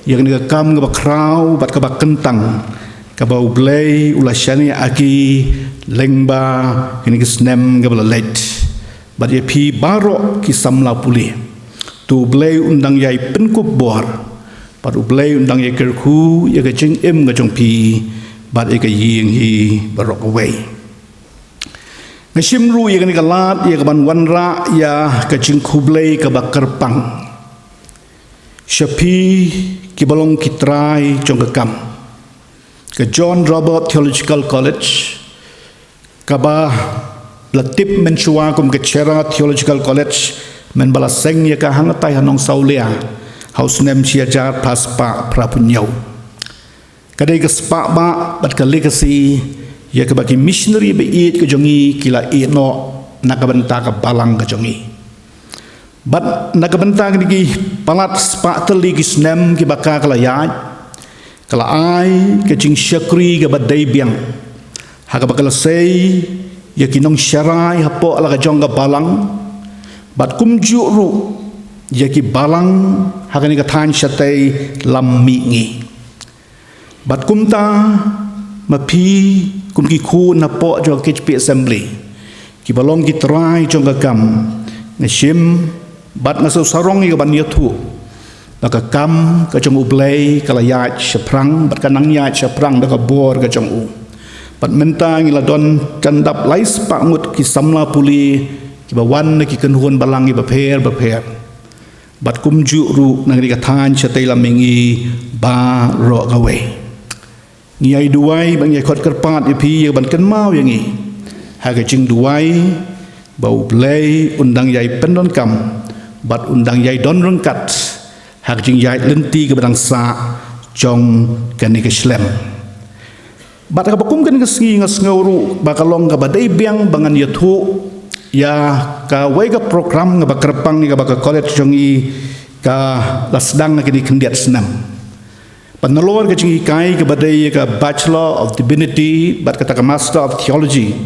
ïa kane ka kam kaba khraw bad kaba kyntang, kaba U Blei u la shaniah ha ki lyngba kane ka snem kaba la leit. Bad ïa phi baroh ki samla pule, to U Blei un dang ïai pynkup bor, bad U Blei un dang ïai kyrkhu ïa ka jingim ka jong phi bad ïa ka ïing hi baroh kawei. Nga shim ruh ïa kane ka lad ïa kaban wanrah ïa ka jingkhublei kaba kyrpang sha phi ki ba long ki trai jong ka kam, ka John Roberts Theological College, kaba la tip mynshuwa kum ka Chera Theological College, mynba la seng ïa ka hangtai ha Nongsawlia ha u snem shi hajar phra spah phraphew hynñiew. Ka dei ka spah bah bad ka legacy ïa kaba ki missionary ba ïeit ka jong ngi ki la ïehnoh na ka bynta ka balang ka jong ngi. Bad na ka bynta kine ki palat spah tylli ki snem kiba ka la ïaid, ka la ai ka jingshakri kaba dei biang ha kaba ka la sei ïa ki nongsharai hapoh la ka jong ka balang, bad kumjuh ruh ïa ki balang ha kane ka thaiñ shatei lam mihngi. Bad kumta, ma phi kum ki khun hapoh jong ka K H P Assembly, ki ba long ki trai jong ka kam, nga shim bad nga sngewsarong ïa kaban ïathuh ba ka kam ka jong U Blei ka la ïaid shaphrang bad ka nang ïaid shaphrang da ka bor ka jong U. Bad mynta ngi la don kan dap lai spah ngut ki samla pule ki ba wan na ki kynhun balang ki bapher bapher. Bad kumjuh ruh na kane ka thaiñ shatei lam mihngi baroh kawei. Ngi ïai duwai bad ngi ïai khot kyrpad ïa phi ïa kaban kynmaw ïa ngi ha ka jingduwai ba U Blei un dang ïai pyndonkam bad un dang ïai don ryngkat ha ka jingïaid lynti kaba dang sah jong kane ka shlem. Bad ha kaba kum kane ka sngi nga sngew ruh ba ka long kaba dei biang ba ngan ïathuh ïa kawei ka program kaba kyrpang ïa kaba ka college jong ngi ka la sdang ha kine ki khyndiat snem. Bad nalor ka jinghikai kaba dei ïa ka Bachelor of Divinity bad kata ka Master of Theology,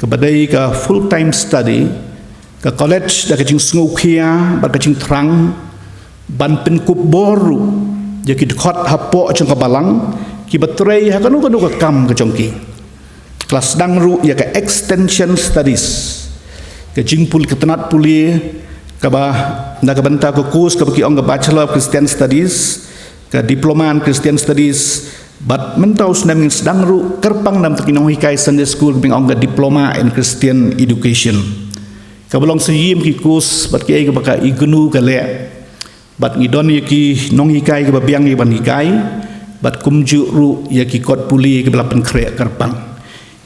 kaba dei ka full time study, ka college da ka jingsngewkhia bad ka jingthrang ban pynkup bor ruh ïa ki dkhot hapoh jong ka balang ki ba trei ha kano kano ka kam ka jong ki. Ka la sdang ruh ïa ka extension studies, ka jingpule, ka tnat pule kaba na ka bynta ka course kaba ki ong ka Bachelor of Christian Studies, ka Diploma in Christian Studies, bad mynta u snem ngin sdang ruh kyrpang na ka bynta ki nonghikai Sunday School kaba ki ong ka Diploma in Christian Education. Kaba long sa ïa ki course bad kiei kiei kaba ka I G N U ka leh. Bad ngi don ïa ki nonghikai kiba biang ïa kaban hikai, bad kumjuh ruh ïa ki kot pule kiba la pynkhreh kyrpang.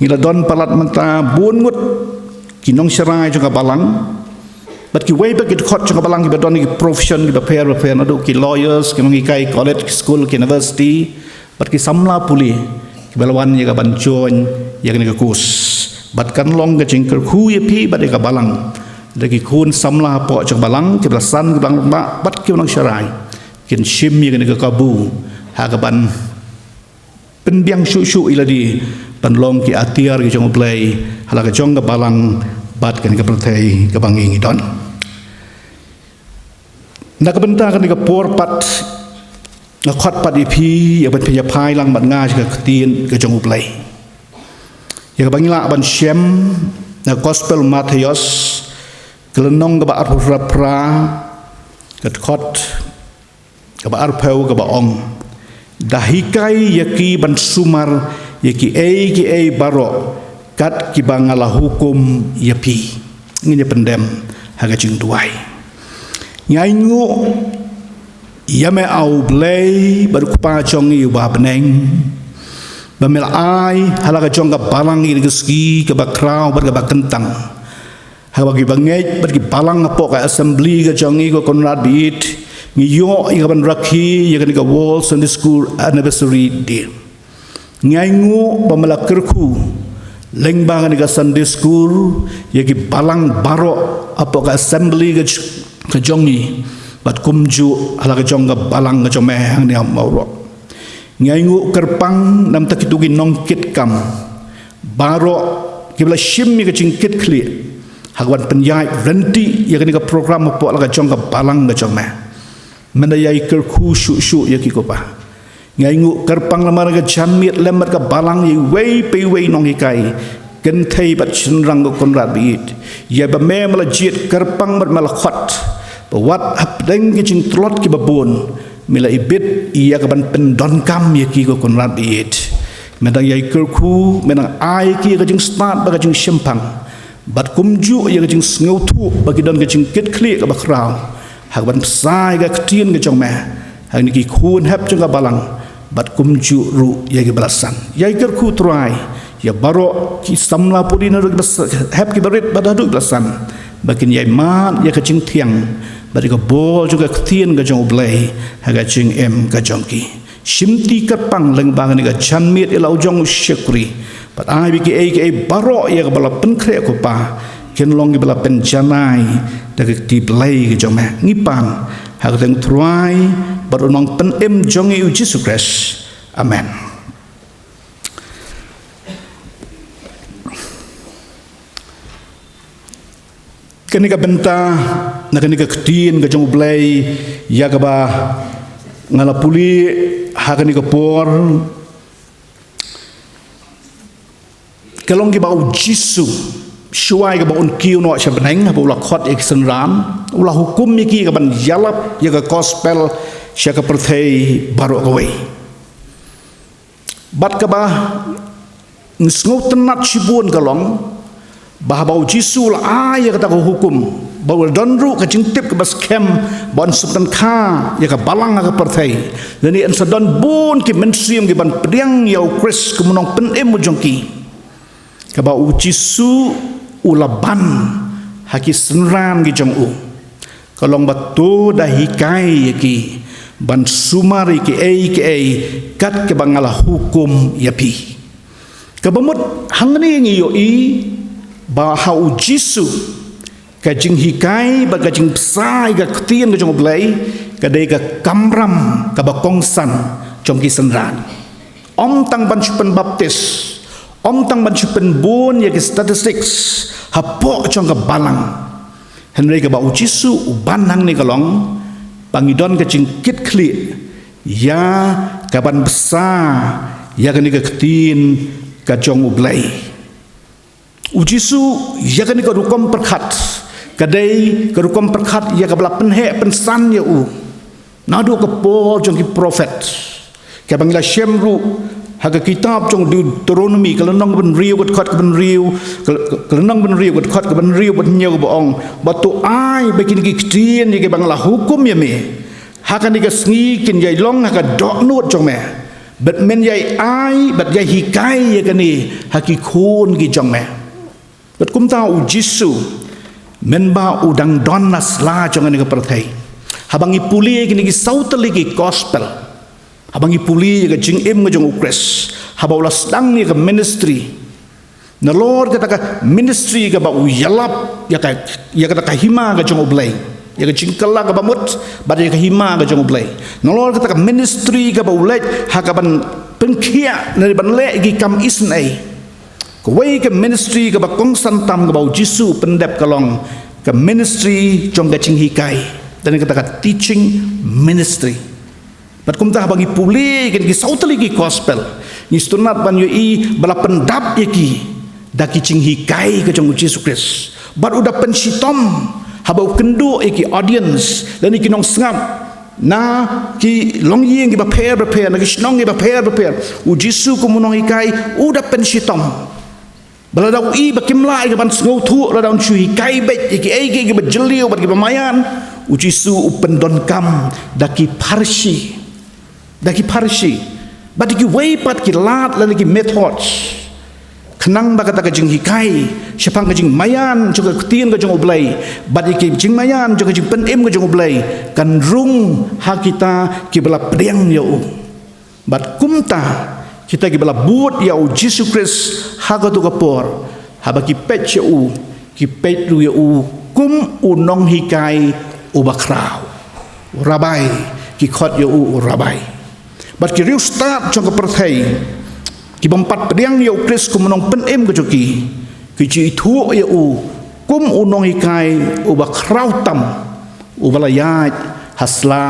Ngi la don palat mynta bun ngut ki nongsharai jong ka balang, bad kiwei pat ki dkhot jong ka balang kiba don ïa ki profession kiba pher bapher, naduh ki lawyers, ki nonghikai college, ki school, ki university, bad ki samla pule kiba la wan ïa kaban join ïa kane ka course. Bad kan long ka jingkyrkhu ïa phi bad ïa ka balang, da ki khun samla hapoh jong ka balang, kiba la san, kiba la nang, bad kiba nongsharai kin shim ïa kane ka kabu ha kaban pynbiang shuh shuh ïa lade ban long ki atiar ki jong U Blei ha la ka jong ka balang bad kane ka pyrthei kaba ngi ngi don. Na ka bynta kane ka por pat, nga khot pat ïa phi, ïa ban pynïaphai lang bad nga sha ka ktien ka jong U Blei. Ïa kaba ngi lah ban shem, na Gospel Mathaios, ka lynnong kaba arphew phra, ka dkhot kaba arphew kaba ong: Da hikai ïa ki ban sumar ïa kiei kiei baroh kat kiba nga la hukum ïa phi. Ngin ïa pyndem ha ka jingduwai. Ngi ainguh ïa me, A U Blei bad U Kpa jong ngi uba ha bneng, ba me la ai ha la ka jong ka balang ïa ka sngi kaba khraw bad kaba kyntang. Ha kaba ki bangeit bad ki balang hapoh ka assembly ka jong ngi, ko Conrad Bieit, ngi ïoh ïa ka ban rakhe ïa kane ka World Sunday School Anniversary Day. Ngi ainguh ba me la kyrkhu lyngba kane ka Sunday School ïa ki balang baroh hapoh ka assembly ka j-, ka jong ngi, bad kumjuh ha la ka jong ka balang ka jong me hangne ha Mawroh. Ngi ainguh kyrpang namar kito ki nongkitkam baroh kiba la shim ïa ka jingkitkhlieh ha ka ban pynïaid lynti ïa kane ka program hapoh la ka jong ka balang ka jong me. Men da ïai kyrkhu shuh shuh ïa ki, ko Pa. Ngi ainguh kyrpang namar ka janmiet lem bad ka balang, ïa iwei pa iwei nonghikai, kynthei bad shynrang, ko Conrad Bieit, ïa ba me, me la jied kyrpang bad me la khot ba wat hapdeng ki jingtlot kiba bun me la ibit ïa ka ban pyndonkam ïa ki, ko Conrad Bieit. Me dang ïai kyrkhu, me dang ai ki ïa ka jingstad bad ka jingshemphang, bad kumjuh ïa ka jingsngewthuh ba ki don ka jingkitkhlieh kaba khraw ha ka ban bsa ïa ka ktien ka jong me ha kine ki khun hep jong ka balang, bad kumjuh ruh ïa kiba la san. Ïai kyrkhu, Trai, ïa baroh ki samla pule, naduh kiba s-, hep, kiba rit bad haduh kiba la san, ba kin ïai mad ïa ka jingthiang bad ïa ka bor jong ka ktien ka jong U Blei ha ka jingim ka jong ki. Shimti kyrpang lyngba kane ka janmiet ïa la u jong u shakri, bad ai ba kiei kiei baroh ïa kaba la pynkhreh, ko Pa, kin long kiba la pynjanai da ka kti blei ka jong me. Ngi pan ha ka kyrteng U Trai bad U Nongpynim jong ngi, U Jisu Khrist. Amen. Kane ka bynta, na kane ka ktien ka jong U Blei ïa kaba nga la pule ha kane ka por, ka long kiba U Jisu, shuwa ïa kaba un kiew noh sha bneng, haba u la khot ïa ki synran, u la hukum ïa ki ka ban ïalap ïa ka gospel sha ka pyrthei baroh kawei. Bad kaba ngi sngewtynnat shibun ka long ba haba U Jisu u la ai ïa kata ka hukum, ba u la don ruh ka jingtip kaba skhem ba un sa pynkha ïa ka balang ha ka pyrthei, lane yn sa don bun ki mynsiem ki ban pdiang ïa U Khrist kum U Nongpynim u jong ki, kaba U Jisu u la ban ha ki synran ki jong u, ka long ba to da hikai ïa ki ban sumar ïa kiei kiei kat kiba nga la hukum ïa phi. Kaba mut hangne ngi ïohi ba ha U Jisu, ka jinghikai bad ka jingbsa ïa ka ktien ka jong U Blei ka dei ka kamram kaba kongsan jong ki synran. Ym tang ban shu pynbaptis, ym tang ban shu pynbun ïa ki statistics hapoh jong ka balang. Hynrei kaba U Jisu u ban hangne ka long ba ngi don ka jingkitkhlieh ïa ka ban bsa ïa kane ka ktien ka jong U Blei. U Jisu, ïa kane ka rukom pyrkhat, ka dei ka rukom pyrkhat ïa kaba la pynheh pynsan ïa u naduh ka por jong ki prophet, kaba ngi la shem ruh ha ka kitab jong Deuteronomi, ka lynnong ba hynriew, ka dkhot kaba hynriew, ka, ka lynnong ba hynriew, ka dkhot kaba hynriew bad hynñiew, kaba ong ba to ai ba kine ki ktien ïa kiba nga la hukum ïa me ha kane ka sngi kin ïai long ha ka dohnud jong me, bad men ïai ai bad ïai hikai ïa kane ha ki khun ki jong me. Bad kumta U Jisu, mynba u dang don na sla jong kane ka pyrthei, haba ngi pule ïa kine ki saw tylli ki gospel, haba ngi pule ïa ka jingim ka jong U Khrist, haba u la sdang ïa ka ministry, nalor kata ka ministry kaba u ïalap ïa ka, ïa kata ka hima ka jong U Blei, ïa ka jingkylla kaba mut bad ïa ka hima ka jong U Blei, nalor kata ka ministry kaba u leit ha ka ban pynkhiah ne ban leh ïa ki kam isynei, kawei ka ministry kaba kongsan tam kaba U Jisu u pyndep ka long ka ministry jong ka jinghikai. Te kata ka teaching ministry. Bad kumta haba ngi pule ïa kine ki saw tylli ki gospel, ngi sngewtynnat ban ïohi ba la pyndap ïa ki da ki jinghikai ka jong u Jisu Khrist. Bad u da pynshitom haba u kynduh ïa ki audience lane ki nongsngap na ki longïing kiba pher bapher, na ki shnong kiba pher bapher. U Jisu kum u nonghikai u da pynshitom. Ba lada u i ba kim lah ïa ka ban sngewthuh, lada un shu hikai beit ïa kiei kiei kiba jylliew bad kiba maïan, u Jisu u pyndonkam da ki pharshi. Da ki pharshi. Bad da kiwei pat ki lad lane ki methods. Khnang ba kata ka jinghikai shaphang ka jingmaïan jong ka ktien ka jong U Blei bad ïa ki jingmaïan jong ka jingpynim ka jong U Blei kan rung ha kita kiba la pdiang ïa u. Bad kumta, kita kiba la bud ïa u Jisu Khrist ha kato ka por, haba ki peit ïa u, ki peit ruh ïa u kum u nonghikai uba khraw. U Rabbi, ki khot ïa u, u Rabbi. Bad ki riewstad jong ka pyrthei, ki bym pat pdiang ïa u Khrist kum u nongpynim ka jong ki, ki ju ithuh ïa u kum u nonghikai uba khraw tam, uba la ïaid ha sla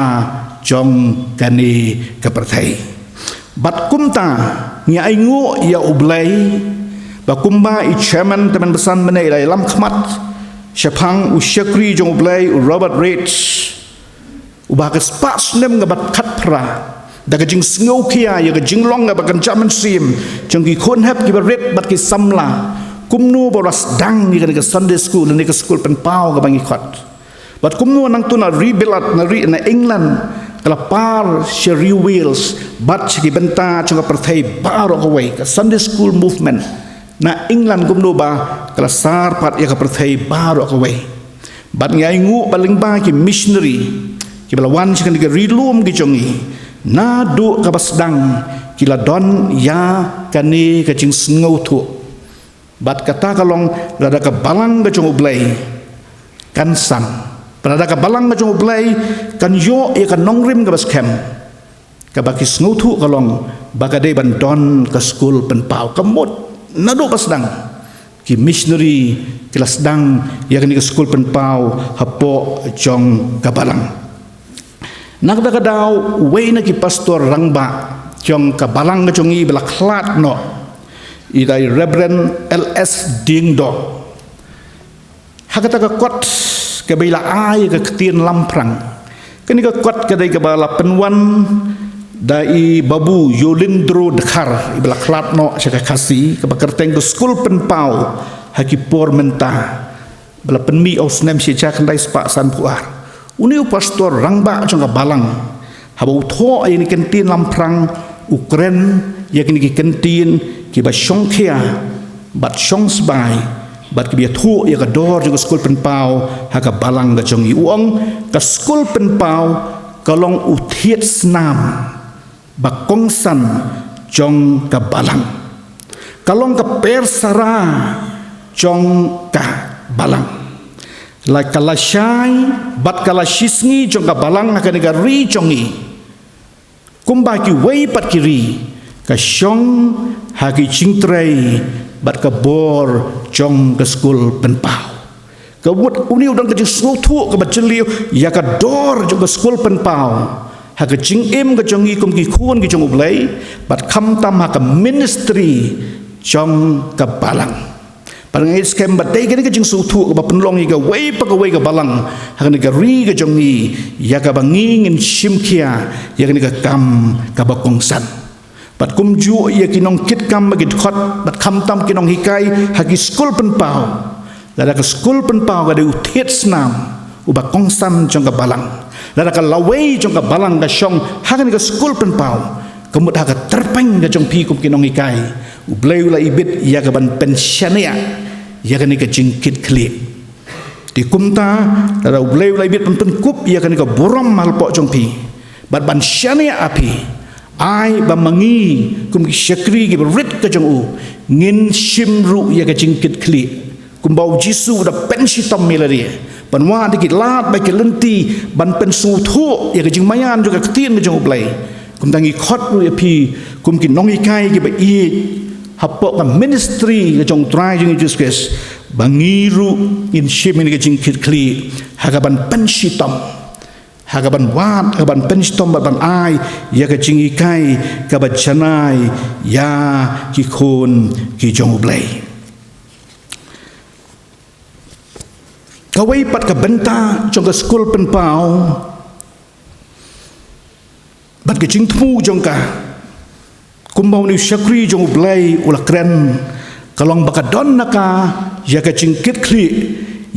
jong kane ka pyrthei. Bad kumta ngi ainguh ïa U Blei, ba kumba i chairman tymmen basan mynne i la ïalam khmat shaphang u shakri jong U Blei, u Robert Raikes, uba ha ka spah snem kaba khatphra, da ka jingsngewkhia ïa ka jinglong kaba kynja mynsiem jong ki khun hep kiba rit bad ki samla, kumno ba la sdang ïa kane ka Sunday school, ïa kane ka skul pynpaw kaba ngi khot. Bad kumno nangta na ri Bilat, na ri na England, ka la par sha ri Wales bad sha ki bynta jong ka pyrthei baroh kawei, ka Sunday school movement na England kumno ba ka la sar pat ïa ka pyrthei baroh kawei. Bad ngi ainguh ba lyngba ki missionary kiba la wan sha kane ka ri lum ka jong ngi, naduh kaba sdang ki la don ïa kane ka jingsngewthuh. Bad kata ka long lada ka balang ka jong U Blei kan san, lada ka balang ka jong U Blei kan ïoh ïa ka nongrim kaba skhem, kaba ki sngewthuh ka long ba ka dei ban don ka skul pynpaw. Ka mut naduh ba sdang ki missionary ki la sdang ïa kane ka skul pynpaw hapoh jong ka balang. Na kata ka daw, uwei na ki pastor rangbah jong ka balang ka jong ngi ba la khlad noh, i dei Reverend L S Diengdoh. Ha kata ka kot kaba i la ai ka ktien lamphrang. Kane ka kot ka dei kaba la pynwan da i Babu Yolindro Dkhar, iba la khlad noh sha ka Khasi, kaba kyrteng ka skul pynpaw ha ki por mynta, ba la pynmih ha u snem shi hajar khyndai spah sanphew ar. Une u pastor rangbah jong ka balang, haba u thoh ïa kine ki ktien lamphrang, u kren ïa kine ki ktien kiba shongkhia bad shongsbai bad kiba ïathuh ïa ka dor jong ka skul pynpaw ha ka balang ka jong ngi. U ong, ka skul pynpaw ka long u thied snam ba kongsan jong ka balang. Ka long ka persara jong ka balang. La ka lashai bad ka lashisngi jong ka balang ha kane ka ri jong ngi, kumba kiwei pat ki ri, ka shong ha ki jingtrei bad ka bor jong ka skul pynpaw. Ka mut une u don ka jingsngewthuh kaba jylliew ïa ka dor jong ka skul pynpaw ha ka jingim ka jong ngi kum ki khun ki jong U Blei, bad khamtam ha ka ministry jong ka balang. Bad nga ngeit skhem ba dei kane ka jingsngewthuh kaba pynlong ïa kawei pa kawei ka balang ha kane ka ri ka jong ngi, ïa kaba ngi ngin shim khia ïa kane ka kam kaba kongsan. Bad kumjuh ïa ki nongkitkam ba ki dkhot, bad khamtam ki nonghikai ha ki skul pynpaw. Lada ka skul pynpaw ka dei u thied snam uba kongsan jong ka balang, lada ka lawei jong ka balang ka shong ha kane ka skul pynpaw, ka mut ha ka tyrpeng ka jong phi kum ki nonghikai, U Blei u la ibit ïa ka ban pynshaniah ïa kane ka jingkitkhlieh. Te kumta, lada U Blei u la ibit ban pynkup ïa kane ka burom halpoh jong phi bad ban shaniah ïa phi, ai ba ma ngi kum ki shakri kiba rit ka jong u, ngin shim ruh ïa ka jingkitkhlieh, kumba U Jisu u da pynshitom ïa lade, ban wad ïa ki lad bad ki lynti ban pynsngewthuh ïa ka jingmaïan jong ka ktien ka jong U Blei. Kumta ngi khot ruh ïa phi kum ki nonghikai kiba ïeit hapoh ka ministry ka jong U Trai jong ngi Jisu Khrist, ba ngi ruh ngin shim ïa ka jingkitkhlieh ha ka ban pynshitom Ha kaban wad, ha kaban pynshitom bad ban ai ïa ka jinghikai kaba janai ïa ki khun ki jong U Blei. Kawei pat ka bynta jong ka skul pynpaw bad ka jingthmu jong ka, kumba une u shakri jong U Blei u la kren, ka long ba ka don na ka ïa ka jingkitkhlieh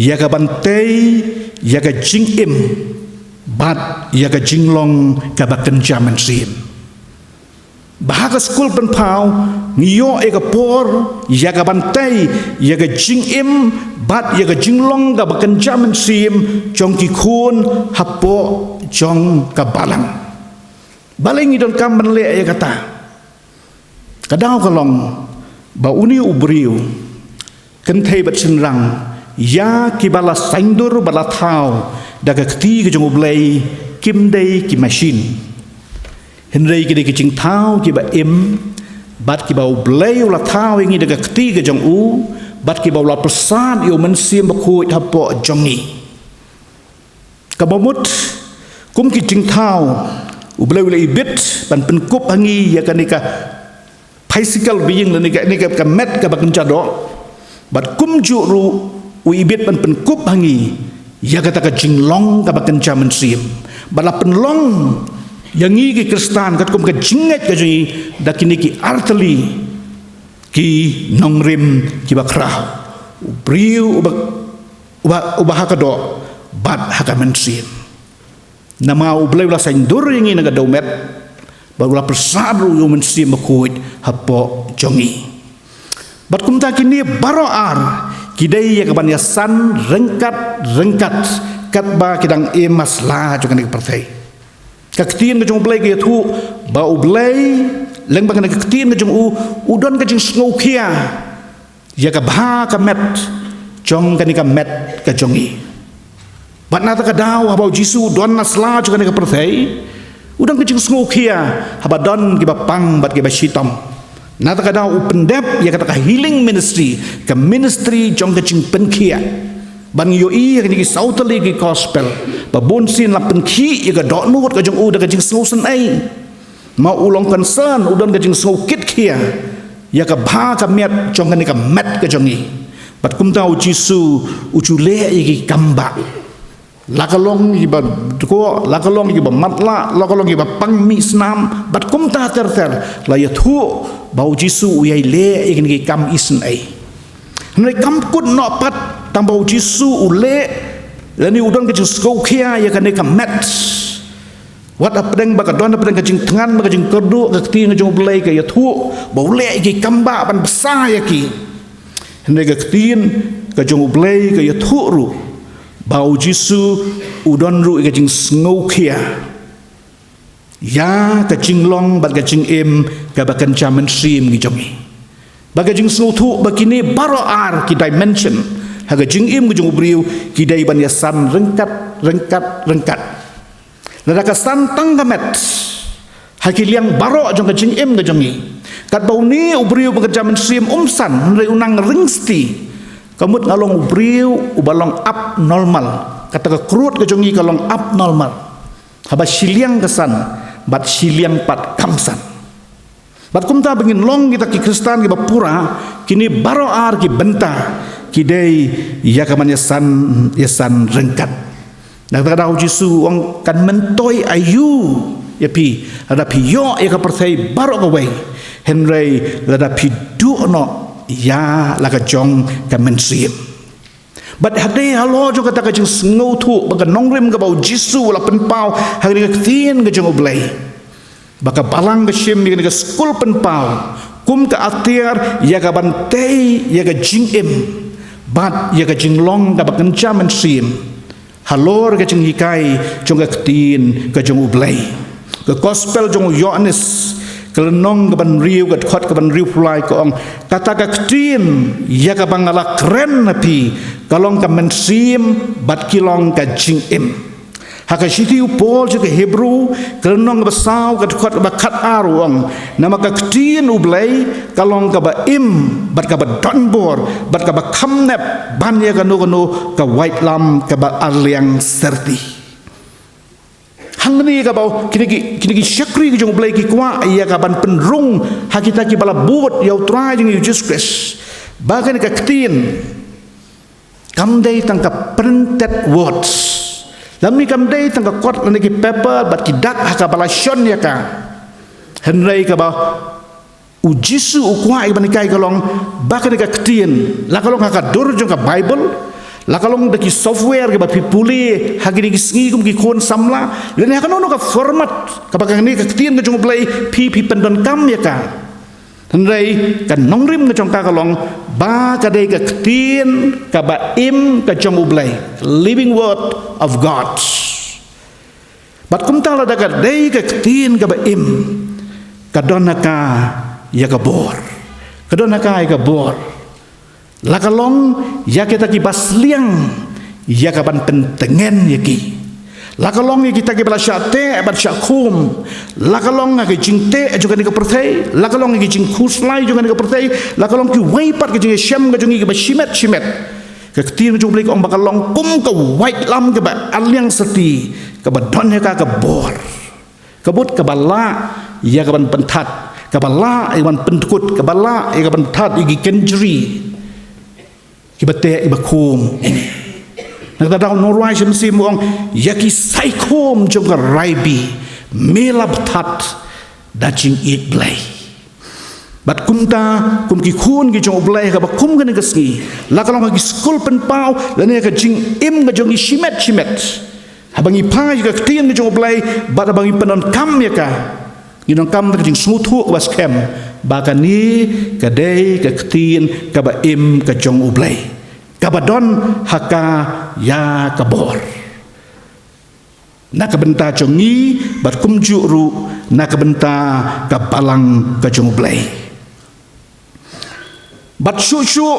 ïa kaban tei ïa ka jingim bad ïa ka jinglong kaba kynja mynsiem. Ba ha ka skul pynpaw ngi ïoh ïa ka por ïa kaban tei ïa ka jingim bad ïa ka jinglong kaba kynja mynsiem jong ki khun hapoh jong ka balang. Balei ngi donkam ban leh ïa kata? Ka daw ka long ba une u briew, kynthei bad shynrang, ïa kiba la saiñdur bad la thaw da ka kti ka jong U Blei, kim dei ki machine. Hynrei ki dei ki jingthaw kiba im bad kiba U Blei u la thaw ïa ngi da ka kti ka jong u bad kiba u la pyrsad ïa U Mynsiem Bakhuid hapoh jong ngi. Kaba mut, kum ki jingthaw, U Blei u la ibit ban pynkup ha ngi ïa kane ka physical being, lane ka, ne ka, ka met kaba kynja doh. Bad kumjuh ruh u ibit ban pynkup ha ngi ïa kata ka jinglong kaba kynja mynsiem. Bad la pynlong ïa ngi ki Khristan katkum ka jingngeit ka jong ngi da kine ki artylli ki nongrim kiba khraw. U briew uba, uba, uba ha ka doh bad ha ka mynsiem. Namar U Blei u la saiñdur ïa ngi na ka dewmet bad u la pyrsad ruh ïa U Mynsiem Bakhuid hapoh jong ngi. Bad kumta kine baroh ar ki dei ïa kaban ïasan ryngkat ryngkat katba ki dang im ha sla jong kane ka pyrthei. Ka ktien ka jong U Blei ka ïathuh ba U Blei, lyngba kane ka ktien ka jong u, u don ka jingsngewkhia ïa ka bha ka met jong kane ka met ka jong ngi. Bad na kata ka daw haba U Jisu u don ha sla jong kane ka pyrthei, u don ka jingsngewkhia haba don kiba pang bad kiba shitom. Na kata ka daw u pyndep ïa kata ka healing ministry, ka ministry jong ka jingpynkhiah. Bad ngi ïohi ha kine ki saw tylli ki gospel ba bunsien la pynkhih ïa ka dohnud ka jong u da ka jingsngewsynei. Ma u long concern, u don ka jingsngewkitkhia ïa ka bha ka miat jong kane ka met ka jong ngi. Bad kumta U Jisu u ju leh ïa ki kam bah. La ka long ïa kiba dkoh, la ka long ïa kiba matlah, la ka long ïa kiba pang mih snam, bad kumta ter ter, la ïathuh ba U Jisu u ïai leh ïa kine ki kam isynei. Hynrei kam kut noh pat tang ba U Jisu u leh, lane u don ka jingsngewkhia ïa kane ka met. Wat hapdeng ba ka don hapdeng ka jingthngan bad ka jingkyrduh, ka ktien ka jong U Blei ka ïathuh ba u leh ïa ki kam bah ban bsa ïa ki. Hynrei ka ktien ka jong U Blei ka ïathuh ruh ba U Jisu u don ruh ïa ka jingsngewkhia ïa ka jinglong bad ka jingim kaba kynja mynsiem ki jong ngi. Ba ka jingsngewthuh ba kine baroh ar ki dimension ha ka jingim ka jong u briew ki dei ban ïasan ryngkat ryngkat ryngkat. Lada ka san tang ka met ha ki liang baroh jong ka jingim ka jong ngi, katba une u briew ba kynja mynsiem um san, hynrei u nang ring sti. Ka mut nga long u briew uba long abnormal. Kata ka kyrwood ka jong ngi ka long abnormal. Haba shiliang ka san bad shiliang pat kam san. Bad kumta ba ngin long kita ki Khristan kiba pura, kine baroh ar ki bynta ki dei ïa kaban ïasan, ïasan ryngkat. Na kata ka daw U Jisu u ong kan myntoi aïu ïa phi lada phi ïoh ïa ka pyrthei baroh kawei, hynrei lada phi duh noh ïa la ka jong ka mynsiem. Bad hadei halor jong kata ka jingsngewthuh bad ka nongrim kaba U Jisu u la pynpaw ha kane ka ktien ka jong U Blei, ba ka balang ka shim ïa kane ka skul pynpaw kum ka atiar ïa kaban tei ïa ka jingim bad ïa ka jinglong kaba kynja mynsiem halor ka jinghikai jong ka ktien ka jong U Blei. Ka Gospel jong u Ïoannis, ka lynnong kaba hynriew, ka dkhot kaba hynriewphew lai ka ong, kata ka ktien ïa kaba nga la kren ha phi ka long ka mynsiem bad ki long ka jingim. Ha ka shithi u Paul sha ki Hebru, ka lynnong kaba saw, ka dkhot kaba khatar u ong, namar ka ktien U Blei ka long kaba im bad kaba donbor bad kaba kham nep ban ïa kano kano ka waitlam kaba arliang syrti. Hangne kaba kine ki, kine ki shakri ki jong U Blei ki kwah ïa ka ban pynrung ha kita kiba la bud ïa U Trai jong ngi U Jisu Khrist. Ba kane ka ktien kam dei tang ka printed words. Lane kam dei tang ka kot lane ki paper bad ki dak ha kaba la shon ïa ka. Hynrei kaba U Jisu u kwah ïa ban hikai ka long ba kane ka ktien, la ka long ha ka dur jong ka Baibl, la ka long da ki software kiba phi pule ha kine ki sngi kum ki khun samla, lane ha kano kano ka format kaba kane ka ktien ka jong U Blei phi, phi pyndonkam ïa ka. Hynrei ka nongrim ka jong ka ka long ba ka dei ka ktien kaba im ka jong U Blei, living word of God. Bad kumta lada ka dei ka ktien kaba im, ka don ha ka ïa ka bor. Ka don ha ka ïa ka bor. La ka long ïa kita kiba sliang ïa ka ban pyntngen ïa ki. La ka long ïa kita kiba la shah teh bad shah khum. La ka long ha ka jingteh jong kane ka pyrthei. La ka long ha ka jingkhuslai jong kane ka pyrthei. La ka long kiwei pat ka jingïashem ka jong ngi kiba shimet shimet. Ka ktien jong U Blei ka ong ba ka long kum ka waitlam kaba aliang sati, kaba don ïa ka ka bor. Ka bud kaba lah ïa ka ban pynthat, kaba lah ïa ka ban pyndkut, kaba lah ïa ka ban pynthat ïa ki kynjri kiba teh kiba khum. Na kata daw u nongrwai Mynsiem u ong, ïa ki saikhum jong ka raibi me la pynthat da jingïeit Blei. Bad kumta, kum ki khun ki jong U Blei ha kaba kum kane ka sngi, la ka long ha ki skul pynpaw lane ha ka jingim ka jong ngi shimet shimet, haba ngi phai ïa ka ktien ka jong U Blei bad haba ngi pyndonkam ïa ka, ngi donkam da ka jingsngewthuh kaba skhem ba kane ka dei ka ktien kaba im ka jong U Blei, kaba don ha ka ïa ka bor. Na ka bynta jong ngi bad kumjuh ruh na ka bynta ka balang ka jong U Blei. Bad shuh shuh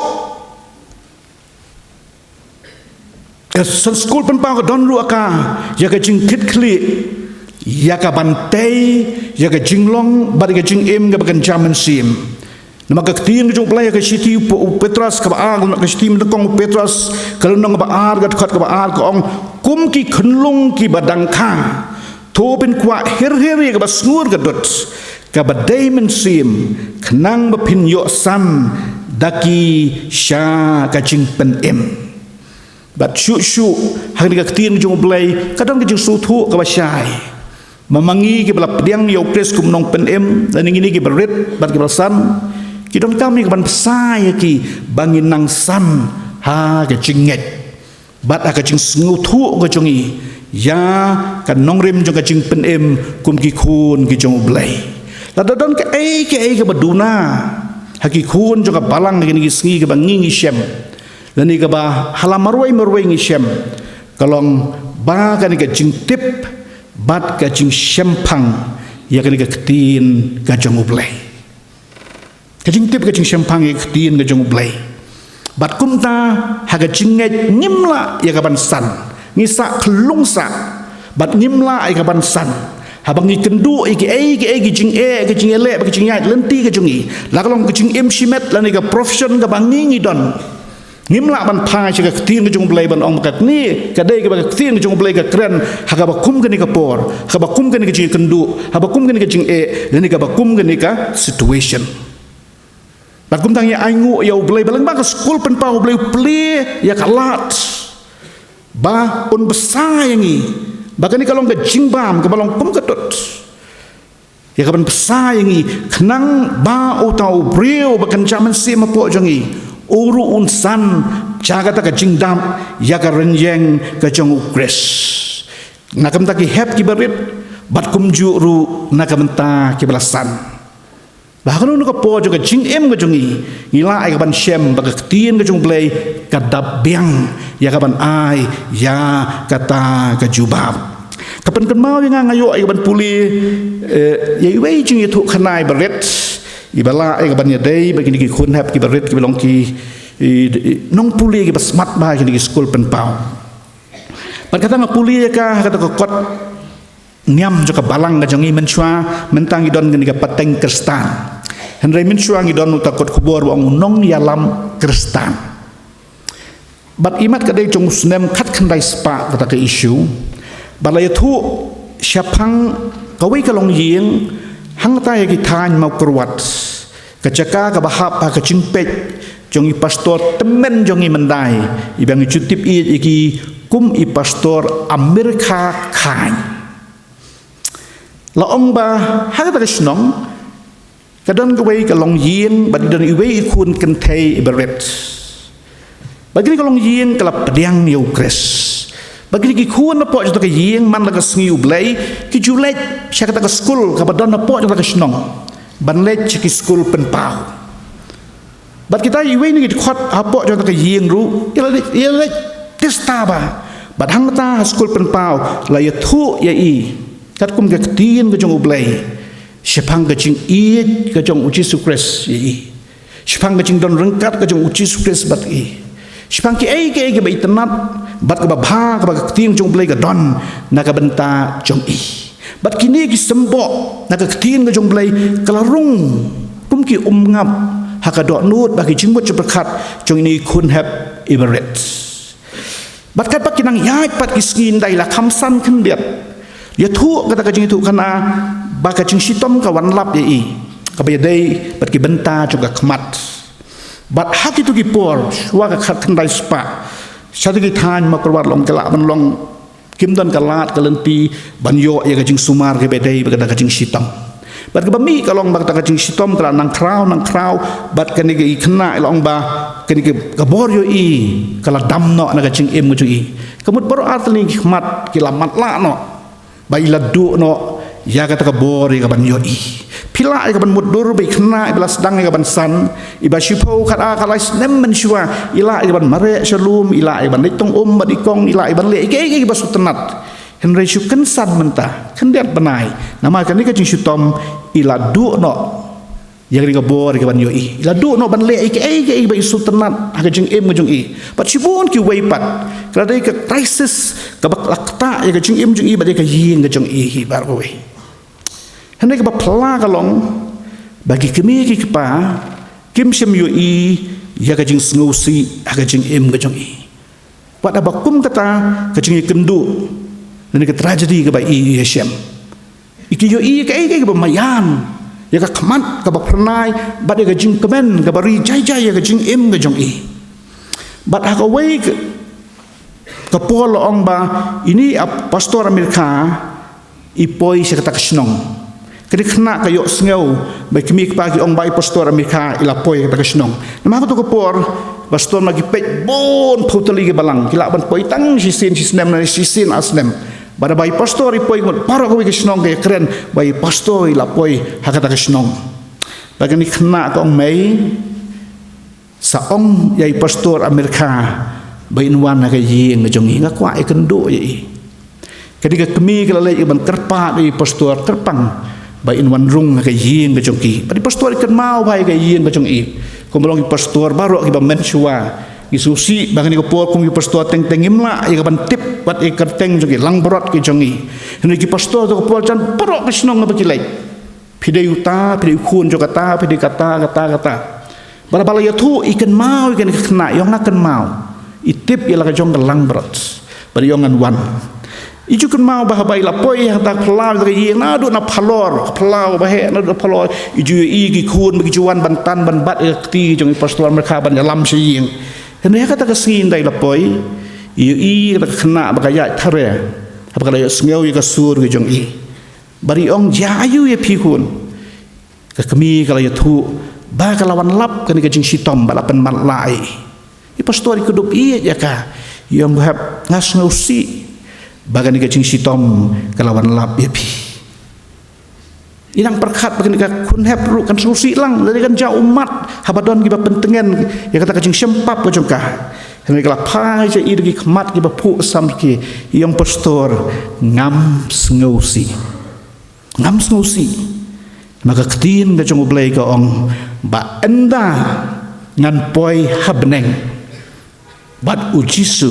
ka Sunday School pynpaw ka don ruh ka ïa ka jingkitkhlieh ïa ka ban tei ïa ka jinglong bad ïa ka jingim kaba kynja mynsiem. Namar ka ktien ka jong U Blei ha ka shithi u Petros kaba ar, ka shithi nyngkong u Petros ka lynnong kaba ar, ka dkhot kaba ar ka ong, kum ki khunlung kiba dang kha, to phin kwah hir hir ïa kaba sngur ka dud kaba dei mynsiem, khnang ba phin ïoh san da ki sha ka jingpynim. Bad shuh shuh ha kane ka ktien ka jong U Blei ka don ka jingsngewthuh kaba shai. Ma ma ngi kiba la pdiang ïa U Khrist kum u nongpynim, lane ngi ne kiba rit bad kiba la san, ki donkam ïa ka ban bsa ïa ki ba ngin nang san ha ka jingngeit bad ha ka jingsngewthuh ka jong ngi ïa ka nongrim jong ka jingpynim kum ki khun ki jong U Blei. Lada don kaei kaei kaba duna ha ki khun jong ka balang ha kine ki sngi kaba ngi ngi shem, lane kaba ha la marwei marwei ngi shem, ka long ba kane ka jingtip bad ka jingshemphang ïa kane ka ktien ka jong U Blei. Ka jingtip ka jingshemphang ïa ka ktien ka jong U Blei. Bad kumta ha ka jingngeit ngim lah ïa ka ban san. Ngi sah khlung sah bad ngim lah ïa ka ban san. Haba ngi kynduh ïa kiei kiei ki jingeh, ki jingïaleh bad ki jingïaid lynti ka jong ngi, la ka long ka jingim shimet lane ka profession kaba ngi ngi don, ngim lah ban phai sha ka ktien ka jong U Blei ban ong ba katne ka dei kaba ka ktien ka jong U Blei ka kren ha kaba kum kane ka por, ha kaba kum kane ka jingkynduh, ha kaba kum kane ka jingeh lane kaba kum kane ka situation. Bad kumta ngi ainguh ïa U Blei ba lyngba ka skul pynpaw U Blei u plie ïa ka lad ba un bsa ïa ngi ba kane ka long ka jingbam kaba long kum ka tut ïa ka ban bsa ïa ngi, khnang ba uta u briew ba kynja mynsiem hapoh jong ngi u ruh un san sha kata ka jingdap ïa ka rynïeng ka jong U Khrist. Na ka bynta ki hep kiba rit bad kumjuh ruh na ka bynta kiba la san. Ba ha kano kano ka por jong ka jingim ka jong ngi, ngi lah ïa ka ban shem ba ka ktien ka jong U Blei ka dap biang ïa ka ban ai ïa kata ka jubab. Ka pynkynmaw ïa nga, nga ïoh ïa ka ban pule, eh, ïa iwei i jingïathuhkhana iba rit iba lah ïa ka ban ïadei bad kine ki khun hep kiba rit kiba long ki, eh, nongpule kiba smat bha ha kine ki skul pynpaw. Bad kata nga pule ïa ka ha kata ka kot niam jong ka balang ka jong ngi. Mynshuwa mynta ngi don kane ka pateng Khristan, hynrei mynshuwa ngi don uta kot khubor ba ong u nongïalam Khristan. Bad imat ka dei jong u snem khatkhyndai spah kata ka issue. Bad la ïathuh Shaphang kawei ka longïing hangta ïa ki thaiñ Mawkyrwat, ka jaka kaba hap ha ka jingpeit jong i pastor tymmen jong i myndai, iba ngi ju tip ïa ki kum i pastor America Khan. La ong ba ha kata ka shnong ka don kawei ka longïing bad i don iwei i khun kynthei iba rit. Bad kine ka longïing ka la pdiang ïa U Khrist. Bad kine ki khun hapoh jong ka ïing man la ka sngi U Blei ki ju leit sha kata ka skul kaba don hapoh jong ka shnong ban leit sha ki skul pynpaw. Bad kita iwei na ki dkhot hapoh jong ka ïing ruh i la leit, i la leit tista bha. Bad hangta ha skul pynpaw la ïathuh ïa i katkum ka ktien ka jong U Blei shaphang ka jingïeit ka jong U Jisu Khrist ïa i, shaphang ka jingdon ryngkat ka jong U Jisu Khrist bad i, shaphang kiei kiei kiba itynnad bad kaba bha kaba ka ktien jong U Blei ka don na ka bynta jong i. Bad kine ki symboh na ka ktien ka jong U Blei ka la rung kum ki umngap ha ka dohnud bad ki jingmut jingpyrkhat jong ine i khun hep iba rit. Bad katba ki nang ïaid pat ki sngi, ynda i la kham san khyndiat, ïathuh kata ka jingïathuhkhana ba ka jingshitom ka wan lap ïa i, kaba ïadei bad ki bynta jong ka khmat. Bad ha kito ki por shuwa ka khatkhyndai spah, sha kito ki thaiñ Mawkyrwat long ka la ban long, kim don ka lad ka lynti ban ïoh ïa ka jingsumar kaba ïadei bad kata ka jingshitom. Bad kaba mih ka long ba kata ka jingshitom ka la nang khraw nang khraw, bad kane ka i khynnah i la ong ba kane ka bor ïohi ka la dam noh na ka jingim ka jong i. Ka mut baroh artylli ki khmat ki la matlah noh. Ba i la duh noh ïa kata ka bor ïa ka ban ïohi. Phi lah ïa ka ban mutdur ba i khynnah iba la sdang ïa ka ban san, iba shiphew khatar khatlai snem mynshuwa, i lah ïa ka ban mareh sha lum, i lah ïa ka ban leit tong um bad i kong, i lah ïa ka ban leh ïa kiei kiei kiba sngewtynnat. Hynrei shu kynsan mynta khyndiat bnai, namar kane ka jingshitom i la duh noh ïa kane ka bor ïa ka ban ïohi. I la duh noh ban leh ïa kiei kiei ba i sngewtynnat ha ka jingim ka jong i. Bad shibun kiwei pat ka la dei ka crisis kaba la ktah ïa ka jingim jong i bad ïa ka ïing ka jong i hi baroh kawei. Hynrei kaba phylla ka long ba ki kmie ki kpa kim shym ïohi ïa ka jingsngewsih ha ka jingim ka jong i. Wat haba kum kata ka jingïakynduh lane ka tragedy kaba i ïashem, i ki ïohi ïa kaei kaei kaba maïan, ïa ka khmat kaba phyrnai bad ïa ka jingkmen kaba ri jai jai ïa ka jingim ka jong i. Bad ha kawei ka, ka por la ong ba ine i pastor America i poi sha kata ka shnong. Kane ka khynnah ka ïohsngew ba i kmie kpa ki ong ba i pastor America i la poi ha kata ka shnong. Namar ha kato ka por pastor ma ki peit bun phew tylli ki balang, ki lah ban poi tang shisien shisnem ne shisien arsnem. Bad haba i pastor i poi, ka mut baroh kawei ka shnong ka ïakren ba i pastor i la poi ha kata ka shnong. Bad kane ka khynnah ka ong, mei, sa ong ïa i pastor America ba in wan ha ka ïing ka jong i, nga kwah ïakynduh ïa i. Kane ka kmie ka la leit ïa ka ban kyrpad ïa i pastor kyrpang ba in wan rung ha ka ïing ka jong ki. Bad i pastor i kynmaw bha ïa ka ïing ka jong i. Kumba long i pastor baroh kiba mynshuwa, ngi sngewsih ba kane ka por kum i pastor teng teng ngim lah ïa ka ban tip wat ïa ka kyrteng jong ki langbrot ki jong i. Hynrei ki pastor ha kato ka por jan baroh ka shnong kaba ki leit, phi dei uta, phi dei u khun jong kata, phi dei kata kata kata. Bad haba la ïathuh i kynmaw ïa kane ka khynnah, i ong nga kynmaw. I tip ïa la ka jong ka langbrot. Bad i ong ngan wan. I ju kynmaw ba haba i la poi ha kata ka phyllaw ka ïing, naduh na phalor, ka phyllaw ba heh naduh na phalor, i ju ïohi ki khun ba ki ju wan ban tan ban bat ïa ka kti jong i pastor America ban ïalam sha ïing. Hynrei ha kata ka sngi ynda i la poi, i ïohi kata ka khynnah ba ka ïaid thare haba ka la ïohsngew ïa ka sur ka jong i. Bad i ong, jia aïu ïa phi khun? Ka kmie ka la ïathuh ba ka la wan lap kane ka jingshitom ba la pynmatlah ïa i. I pastor i kdup ïeit ïa ka, i ong, hep, nga sngewsih ba kane ka jingshitom ka la wan lap ïa phi. I nang pyrkhat ba kane ka khun hep ruh kan sngewsih lang, lada kan jia ummat haba don kiba pyntngen ïa kata ka jingshem pap ka jong ka. Hynrei ka la phai sha i da ki khmat kiba phuh samrkhie, i ong, pastor, ngam sngewsih. Ngam sngewsih. Namar ka ktien ka jong U Blei ka ong ba ynda ngan poi ha bneng bad U Jisu,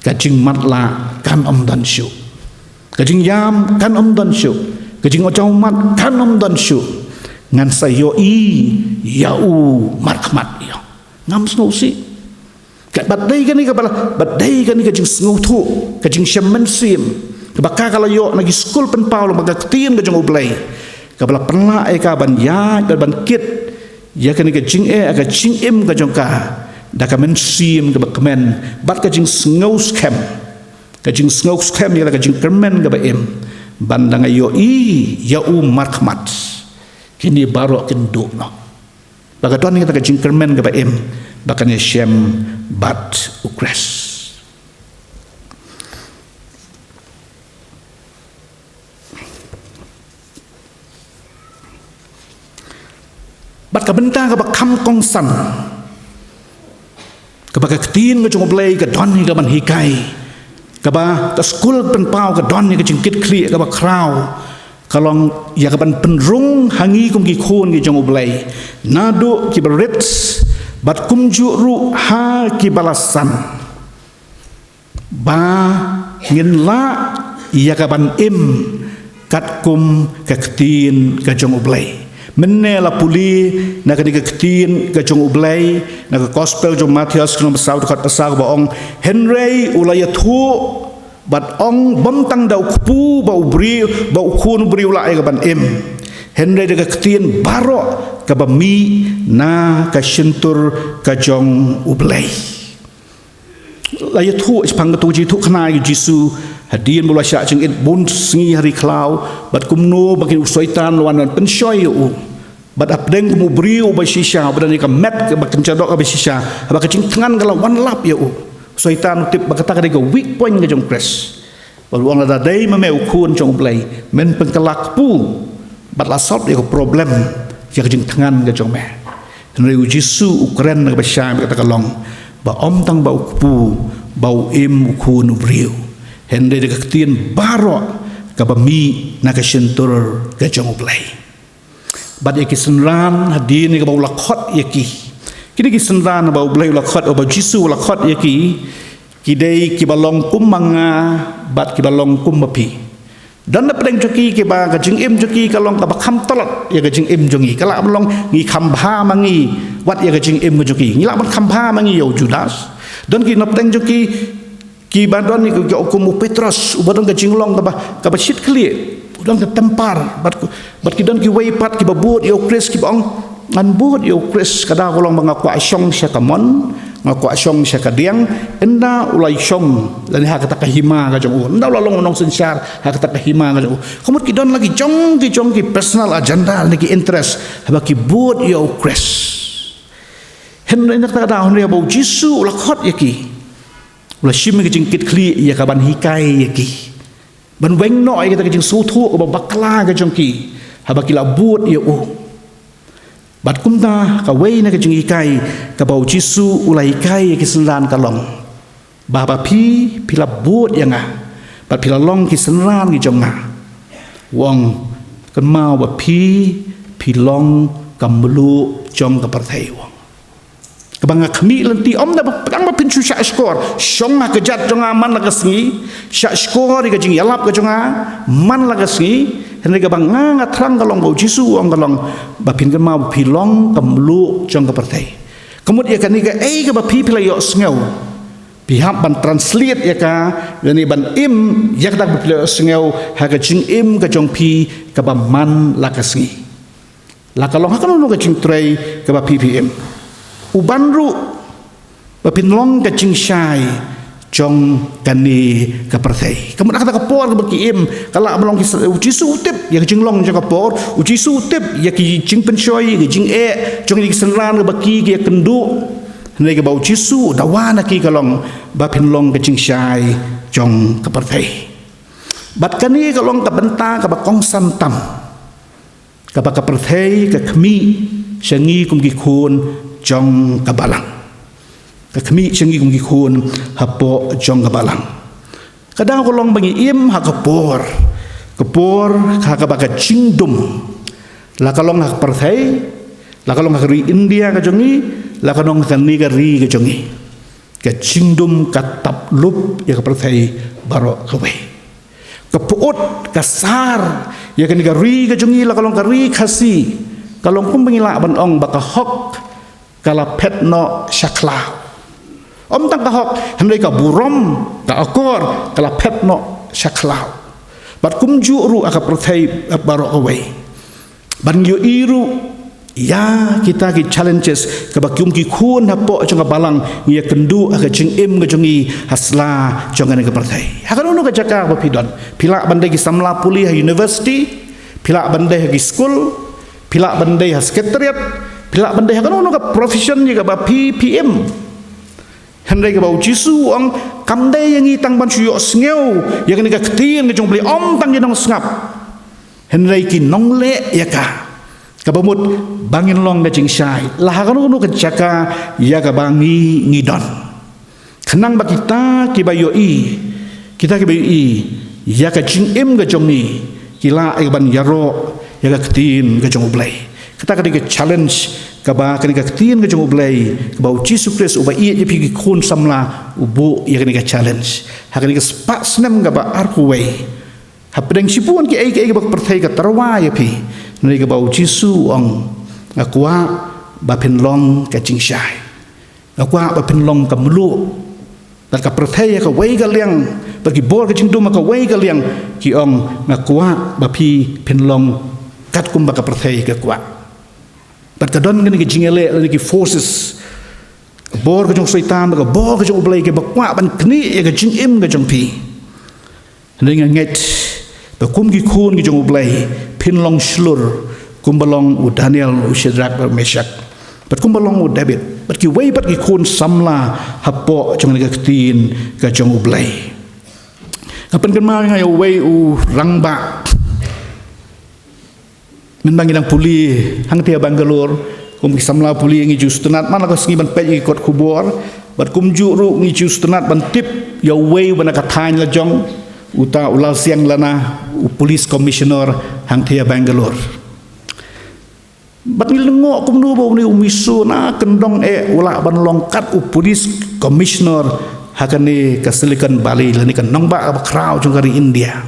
ka jingmatlah kan ym don shuh. Ka jingïam kan ym don shuh. Ka jingjaw ummat kan ym don shuh. Ngan sa ïohi ïa u markhmat ïa u. Ngam sngewsih. Ka, bad dei kane ka bala, bad dei kane ka jingsngewthuh, ka jingshem mynsiem, Kaba ka ka la ïoh na ki skul pynpaw lyngba ka ktien ka jong U Blei, kaba la pynlah ïa ka ban ïaid bad ban kit ïa kane ka jingeh, ka jingim ka jong ka da ka mynsiem kaba kmen bad ka jingsngew skhem, ka jingsngew skhem ïa la ka jingkyrmen kaba im, ban da nga ïohi ïa u markhmat. Kine baroh kin duh noh. Ba ka don ïa ka jingkyrmen kaba im ba kan ïashem bad U Khrist. Bad ka bynta kaba kham kongsan, kaba ka ktien ka jong U Blei ka don ïa ka ban hikai, kaba ka skul pynpaw ka don ïa ka jingkitkhlieh kaba khraw, ka long ïa ka ban pynrung ha ngi kum ki khun ki jong U Blei, naduh kiba rit bad kumjuh ruh ha kiba la san, ba ngin lah ïa ka ban im katkum ka ktien ka jong U Blei. Mynne la pule na kane ka ktien ka jong U Blei na ka Gospel jong Mathaios ka lynnong ba saw, dkhot ba saw, kaba ong, hynrei u la ïathuh bad ong, bym tang da u kpu ba u briew, ba u khun u briew u lah ïa ka ban im, hynrei da ka ktien baroh kaba mih na ka shyntur ka jong U Blei. La ïathuh shaphang kato ka jingïathuhkhana ïa u Jisu hadien ba u la shah jingit bun sngi ha ri khlaw, bad kumno ba kin, u Soitan u la wan ban pynshoi ïa u. Bad hapdeng kum u briew uba shisha, uba don ïa ka met kaba kynja doh kaba shisha, haba ka jingthngan ka la wan lap ïa u, u Soitan u tip ba kata ka dei ka weak point ka jong U Khrist. Bad u ong, lada dei ma me u Khun jong U Blei, men pynkylla kpu bad la solve ïa ka problem ïa ka jingthngan ka jong me. Hynrei u Jisu u kren na kaba shai bad kata ka long ba ym tang ba u kpu ba u im u khun u briew, hynrei da ka ktien baroh kaba mih na ka shyntur ka jong U Blei. Bad ïa ki synran hadien ïa kaba u la khot ïa ki, kine ki synran ba U Blei u la khot, ba u Jisu u la khot ïa ki, ki dei kiba long kum ma nga bad kiba long kum ma phi. Don na pdeng jong ki kiba ka jingim jong ki ka long kaba kham tlot ïa ka jingim jong ngi, ka lah ban long ngi kham bha ma ngi wat ïa ka jingim ka jong ki, ngi lah ban kham bha ma ngi ïa u Judas. Don ki na pdeng jong ki kiba don ïa ka, kum u Petros uba don ka jinglong kaba, kaba shit khlieh, u don ka tempar, bad, bad ki don kiwei pat kiba bud ïa u Khrist kiba ong, ngan bud ïa u Khrist, ka daw ka long ba nga kwah shong sha ka mon, nga kwah shong sha ka diang, ynda u la shong lane ha kata ka hima ka jong u, ynda u la long u nongsynshar ha kata ka hima ka jong u. Ka mut ki don la ki jong, ki jong ki personal agenda lane ki interest haba ki bud ïa u Khrist. Hynrei na kata ka daw, hynrei haba u Jisu u la khot ïa ki, u la shim ïa ka jingkitkhlieh ïa ka ban hikai ïa ki, ban weng noh ïa kata ka jingsngewthuh kaba bakla ka jong ki haba ki la bud ïa u. Bad kumta kawei na ka jinghikai kaba u Jisu u la hikai ïa ki synran ka long ba, ba phi, phi la bud ïa nga bad phi la long ki synran ki jong nga, u ong, kynmaw ba phi, phi long ka mluh jong ka pyrthei, u ong. Kaba nga khmih lynti, ym da ba tang ba phin shu shah shkor, shong ha ka kjat jong nga man la ka sngi, shah shkor ïa ka jingïalap ka jong nga man la ka sngi. Hynrei kaba nga, nga thrang ka long, ba u Jisu u ong ka long, ba phin kynmaw ba phi long ka mluh jong ka pyrthei. Ka mut ïa kane kaei kaba phi, phi la ïohsngew, phi hap ban translate ïa ka, lane ban im ïa kata kaba phi la ïohsngew ha ka jingim ka jong phi kaba man la ka sngi. La ka long ha kano kano ka jingtrei kaba phi, phi im. U ban ruh ba phin long ka jingshai jong kane ka pyrthei. Ka mut ha kata ka por kaba ki im, ka lah ban long ki s-, u Jisu u tip ïa ka jinglong jong ka por, u Jisu u tip ïa ki jingpynshoi, ïa ki jingeh jong ki synran kaba ki, ki ïakynduh. Hynrei kaba u Jisu u dawa na ki ka long ba phin long ka jingshai jong ka pyrthei. Bad kane ka long ka bynta kaba kongsan tam kaba ka pyrthei ka khmih sha ngi kum ki khun jong ka balang. Ka khmih sha ngi kum ki khun hapoh jong ka balang. Ka daw ka long ba ngi im ha ka por, ka por ha kaba ka jingdum, la ka long ha ka pyrthei, la ka long ha ka ri India ka jong ngi, la ka long ha kane ka ri ka jong ngi, ka jingdum ka tap lup ïa ka pyrthei baroh kawei. Ka pyut, ka sar ïa kane ka ri ka jong ngi, la ka long ka ri Khasi, ka long kumba ngi lah ban ong ba ka hok ka la phet noh sha khlaw. Ym tang ka hok, hynrei ka burom, ka akor ka la phet noh sha khlaw. Bad kumjuh ruh ha ka pyrthei baroh kawei. Ban ïohi ruh ïa kita ki challenges kaba kum ki khun hapoh jong ka balang ngi ïakynduh ha ka jingim ka jong ngi ha sla jong kane ka pyrthei. Ha kano kano ka jaka ba phi don, phi lah ban dei ki samla pule ha university, phi lah ban dei ha ki skul, phi lah ban dei ha secretariat, phi lah ban dei ha kano kano ka profession ïa kaba phi phi im. Hynrei kaba u Jisu u ong, kam dei ïa ngi tang ban shu ïohsngew ïa kane ka ktien ka jong u Blei, ym tang ki nongsngap, hynrei ki nongleh ïa ka. Kaba mut ba ngin long ka jingshai la ha kano kano ka jaka ïa kaba ngi ngi don. Khnang ba kita kiba ïohi, kita kiba ïohi ïa ka jingim ka jong ngi, ki lah ïa ka ban ïaroh ïa ka ktien ka jong u Blei. Kata ka dei ka challenge kaba kane ka ktien ka jong u Blei, kaba u Jisu Khrist uba ïeit ïa phi ki khun samla u buh ïa kane ka challenge. Ha kane ka spah snem kaba arphew wei, hapdeng shibun kiei kiei kaba ka pyrthei ka tyrwa ïa phi, hynrei kaba u Jisu u ong, nga kwah ba phin long ka jingshai. Nga kwah ba phin long ka mluh. Bad ka pyrthei ha kawei ka liang, bad ki bor ka jingdum ha kawei ka liang, ki ong, nga kwah ba phi phin long katkum ba ka pyrthei ka kwah. Bad ka don kane ka jingïaleh lane ki forces, ka bor ka jong u Soitan bad ka bor ka jong u Blei, kiba kwah ban knieh ïa ka jingim ka jong phi. Hynrei nga ngeit ba kum ki khun ki jong u Blei, phin long shlur kumba long u Daniel, u Shadrak bad u Meshak, bad kumba long u David bad kiwei pat ki khun samla hapoh jong kane ka ktien ka jong u Blei. Nga pynkynmaw ïa nga ïa uwei u rangbah. Mynba ngi dang pule hangtei ha Bangalore, kum ki samla pule ngi ju sngewtynnat man la ka sngi ban peit ïa ki kot khubor, bad kumjuh ruh ngi ju sngewtynnat ban tip ïa uwei uba na ka thaiñ la jong, uta u Lalsiang Lana, u police commissioner hangtei ha Bangalore. Bad ngi lyngngoh kumno ba une u misuh na kyndong eh u lah ban long kat u police commissioner ha kane ka Silicon Valley lane ka nongbah kaba khraw jong ka ri India.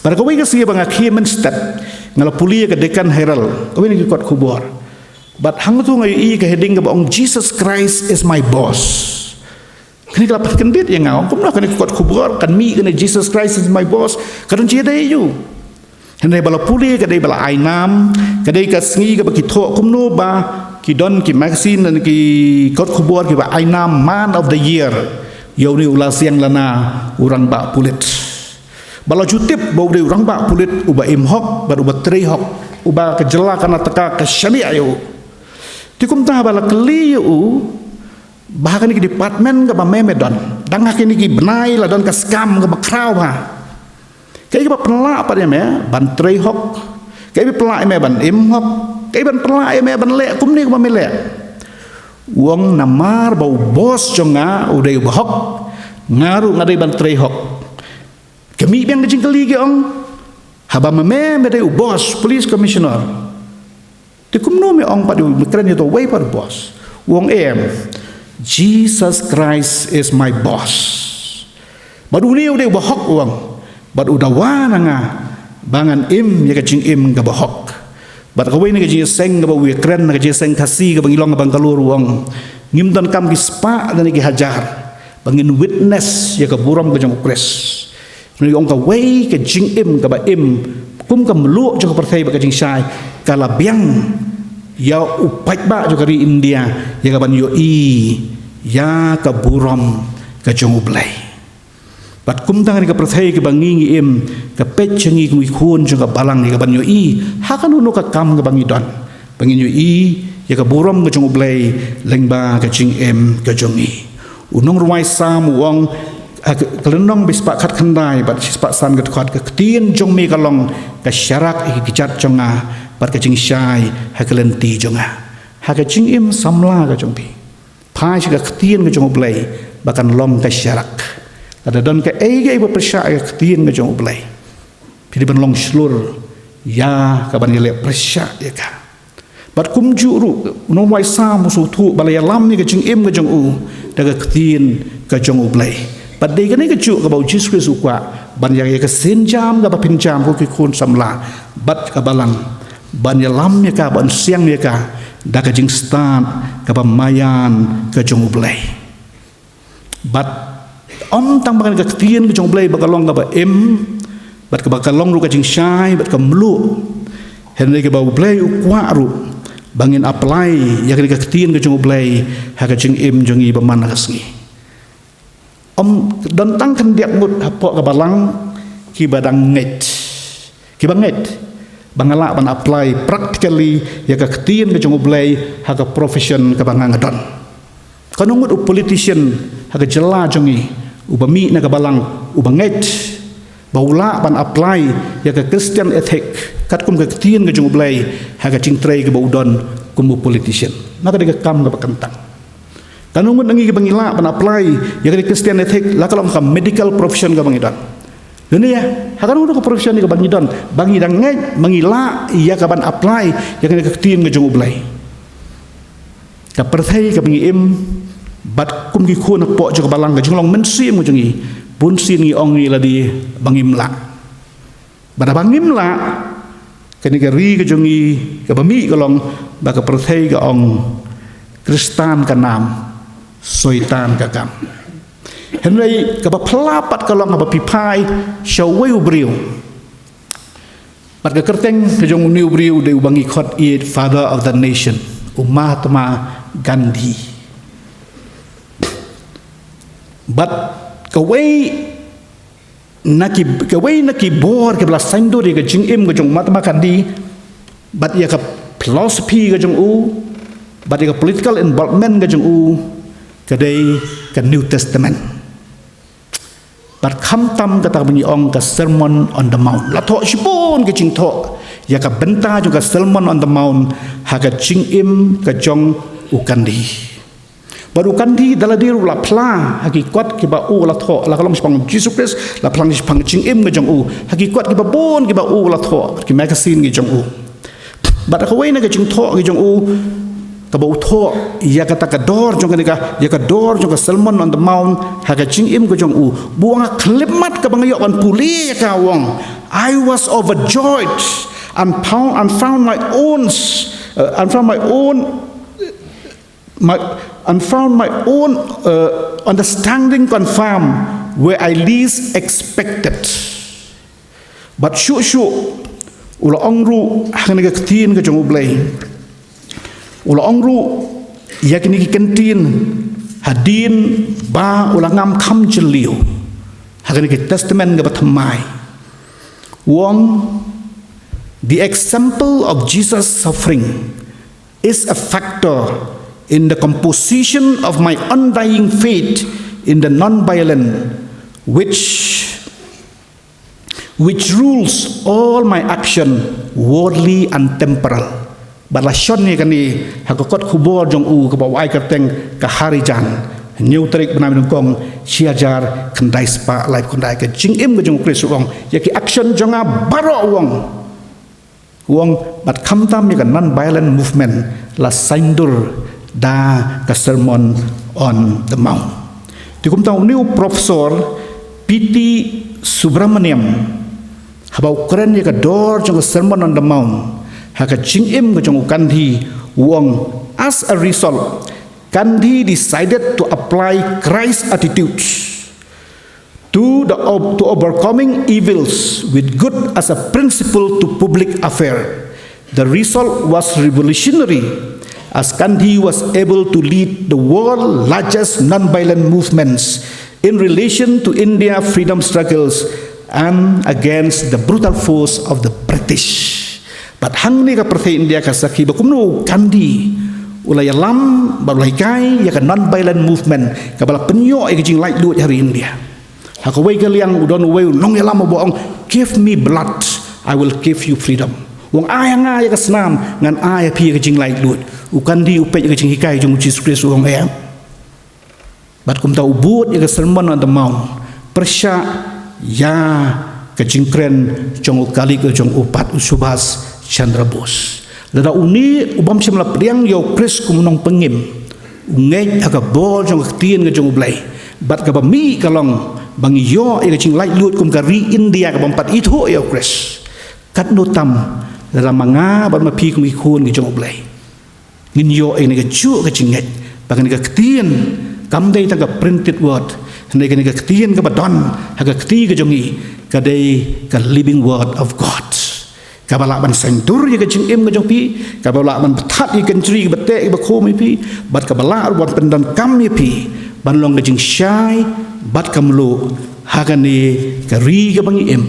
Bad ha kawei ka sngi ba nga khie mynstep, nga la pule ïa ka Deccan Herald, kawei na ki kot khubor. Bad hangto nga ïohi ka heading kaba ong, "Jesus Christ is my boss." Kane ka la pynkyndit ïa nga, ong kumno kane ka kot khubor kan mih kane, "Jesus Christ is my boss", ka don jingïadei ïa u. Hynrei ba la pule, ka dei ba la ai nam, ka dei ka sngi kaba ki thoh kumno ba ki don ki magazine lane ki kot khubor kiba ai nam Man of the Year ïa une u Lalsiang Lana, u rangbah pulit. Ba la ju tip ba u dei u rangbah pulit uba im hok bad uba trei hok, uba ka jylla Karnataka ka shaniah ïa u. Te kumta ba la kylli ïa u ba ha kane ka department kaba me me don, dang ha kine ki bnai la don ka skam kaba khraw bha. Kaei kaba pynlah pat ïa me ban trei hok? Kaei ba pynlah ïa me ban im hok? Kaei ban pynlah ïa me ban leh kumne kaba me leh? U ong, namar ba u boss jong nga u dei uba hok, nga ruh nga dei ban trei hok. Ka mih biang ka jingkylli, ki ong, haba ma me me dei u boss, police commissioner, te kumno me ong pat ïa u, me kren ïa uta uwei pat u boss? U ong, em, "Jesus Christ is my boss." Bad une u dei uba hok, u ong, bad u dawa na nga ba ngan im ïa ka jingim kaba hok. Bad kawei na ka jingïaseng kaba u ïakren ha ka jingïaseng Khasi kaba ngi long ha Bangalore, u ong, ngim donkam ki spah lane ki hajar ba ngin witness ïa ka burom ka jong u Khrist. Ngi ong kawei ka jingim kaba im kum ka mluh jong ka pyrthei bad ka jingshai ka la biang ïa u paidbah jong ka ri India ïa ka ban ïohi ïa ka burom ka jong u Blei. Bad kumta kane ka pyrthei kaba ngi ngi im, ka peit sha ngi kum ki khun jong ka balang ïa ka ban ïohi ha kano kano ka kam kaba ngi don, ba ngin ïohi ïa ka burom ka jong u Blei lyngba ka jingim ka jong ngi. U nongrwai Salm u ong, ha ka, ka lynnong ba shispah khatkhyndai bad shispah san ka dkhot, "Ka ktien jong me ka long ka sharak ïa ki kjat jong nga, bad ka jingshai ha ka lynti jong nga." Ha ka jingim samla ka jong phi, phai sha ka ktien ka jong u Blei ba kan long ka sharak. Lada don kaei kaei ba pyrshah ïa ka ktien ka jong u Blei, phi dei ban long shlur ïa ka ban ïaleh pyrshah ïa ka. Bad kumjuh ruh u nongrwai Salm u sngewthuh ba la ïalam ïa ka jingim ka jong u da ka ktien ka jong u Blei. Bad dei kane kajuh kaba u Jisu Khrist u kwah, ban ïa, ïa ka sienjam kaba phin jam ko ki khun samla bad ka balang, ban ïalam ïa ka, ban siang ïa ka da ka jingstad kaba maïan ka jong u Blei. Bad ym tang ba kane ka ktien ka jong u Blei ba ka long kaba im, Bad kaba ka long ruh ka jingshai bad ka mluh. Hynrei kaba U Blei u kwah ruh ba ngin apply ïa kane ka ktien ka jong U Blei ha ka jingim jong ngi ba man la ka sngi. Ym don tang khyndiat ngut hapoh ka balang kiba dang ngeit, kiba ngeit ba nga lah ban apply practically ïa ka ktien ka jong U Blei ha ka profession kaba nga nga don. Katno ngut u politician ha ka jylla jong ngi uba mih na ka balang uba ngeit ba u lah ban apply ïa ka Christian ethic katkum ka ktien ka jong U Blei ha ka jingtrei kaba u don kum u politician. Na ka dei ka kam kaba kyntang. Katno ngut na ngi kiba ngi lah ban apply ïa ka Christian ethic la ka long ka medical profession kaba ngi don. Ïa ne ïa ha katno ngut ka profession kaba ngi don ba ngi dang ngeit ba ngi lah ïa ka ban apply ïa ka ktien ka jong U Blei. Ka pyrthei kaba ngi im bad kum ki khun hapoh jong ka balang ka jinglong mynsiem ka jong ngi, bunsien ngi ong ngi lade ba ngim lah. Bad haba ngim lah, kane ka ri ka jong ngi kaba mih ka long ba ka pyrthei ka ong, Khristan ka nam, Soitan ka kam. Hynrei kaba phylla pat ka long haba phi phai sha uwei u briew. Bad ka kyrteng ka jong une u briew dei uba ngi khot ïa Father of the Nation, u Mahatma Gandhi. Bad kawei na ki, kawei na ki bor kiba la saiñdur ïa ka jingim ka jong u Mahatma Gandhi bad ïa ka philosophy ka jong u bad ïa ka political involvement ka jong u ka dei ka New Testament. Bad khamtam kata kaba ngi ong ka Sermon on the Mount. La thoh shibun ka jingthoh ïa ka bynta jong ka Sermon on the Mount ha ka jingim ka jong u Gandhi. Bad u Gandhi da lade ruh la phla ha ki kot kiba u la thoh, la ka long shaphang Jisu Khrist, la phla shaphang ka jingim ka jong u ha ki kot kiba bun kiba u la thoh, ki magazine ki jong u. Bad kawei na ka jingthoh ki jong u kaba u thoh ïa kata ka dor jong kane ka, ïa ka dor jong ka Sermon on the Mount ha ka jingim ka jong u. Ba u ong, ha ka khyllipmat kaba nga ïoh ban pule ïa ka, u ong, I was overjoyed and found, and found my own s-, uh, and found my own, my, and found my own, uh, understanding confirm where I least expected. Bad shuh shuh u la ong ruh ha kane ka ktien ka jong U Blei. U la ong ruh ïa kine ki kyntien hadien ba u la ngam kham jylliew ha kane ka Testament kaba thymmai. U ong, the example of Jesus' suffering is a factor in the composition of my undying faith in the non-violent, which which rules all my action, worldly and temporal. Bad la shon ïa kane ha ka kot khubor jong u kaba u ai kyrteng ka Harijan. Hynñiew tarik bnai ba nyngkong, shi hajar khyndai spah laiphew khyndai. Ka jingim ka jong u Khrist, u ong, ïa ki action jong nga baroh, u ong. U ong, bad khamtam ïa ka non-violent movement la saiñdur da ka Sermon on the Mount. Te kumta une u Professor P T Subramaniam, haba u kren ïa ka dor jong ka Sermon on the Mount ha ka jingim ka jong u Gandhi, u ong, as a result, Gandhi decided to apply Christ's attitude to the ob-, to overcoming evils with good as a principle to public affair. The result was revolutionary, as Gandhi was able to lead the world's largest non-violent movements in relation to India freedom struggles and against the brutal force of the British. Bad hangne ka pyrthei India ka sakhi ba kumno u Gandhi u la ïalam bad u la hikai ïa ka non-violent movement kaba la pynïoh ïa ka jinglaitluid ha ri India. Ha kawei ka liang u don uwei u nongïalam uba ong, "Give me blood, I will give you freedom." U ong, "Ai ha nga ïa ka snam, ngan ai ha phi ïa ka jinglaitluid." U Gandhi u peit ïa ka jinghikai jong u Jisu Khrist, u ong, "Em." Bad kumta u bud ïa ka Sermon on the Mount pyrshah ïa ka jingkren jong u kali ka jong u pat, u Subhas Chandra Bose. Lada une u bym shym la pdiang ïa u Khrist kum u nongpynim, u ngeit ha ka bor jong ka ktien ka jong U Blei, bad kaba mih ka long ba ngi ïoh ïa ka jinglaitluid kum ka ri India ka bym pat ithuh ïa u Khrist. Katno tam lada ma nga bad ma phi kum ki khun ki jong U Blei ngin ïoh ïa kane kajuh ka jingngeit ba kane ka ktien kam dei tang ka printed word, hynrei kane ka ktien kaba don ha ka kti ka jong ngi ka dei ka living word of God, kaba lah ban sngewdur ïa ka jingim ka jong phi, kaba lah ban bthat ïa ka kynjri kaba teh kaba khum ïa phi, bad kaba lah ruh ban pyndonkam ïa phi ban long ka jingshai bad ka mluh ha kane ka ri kaba ngi im,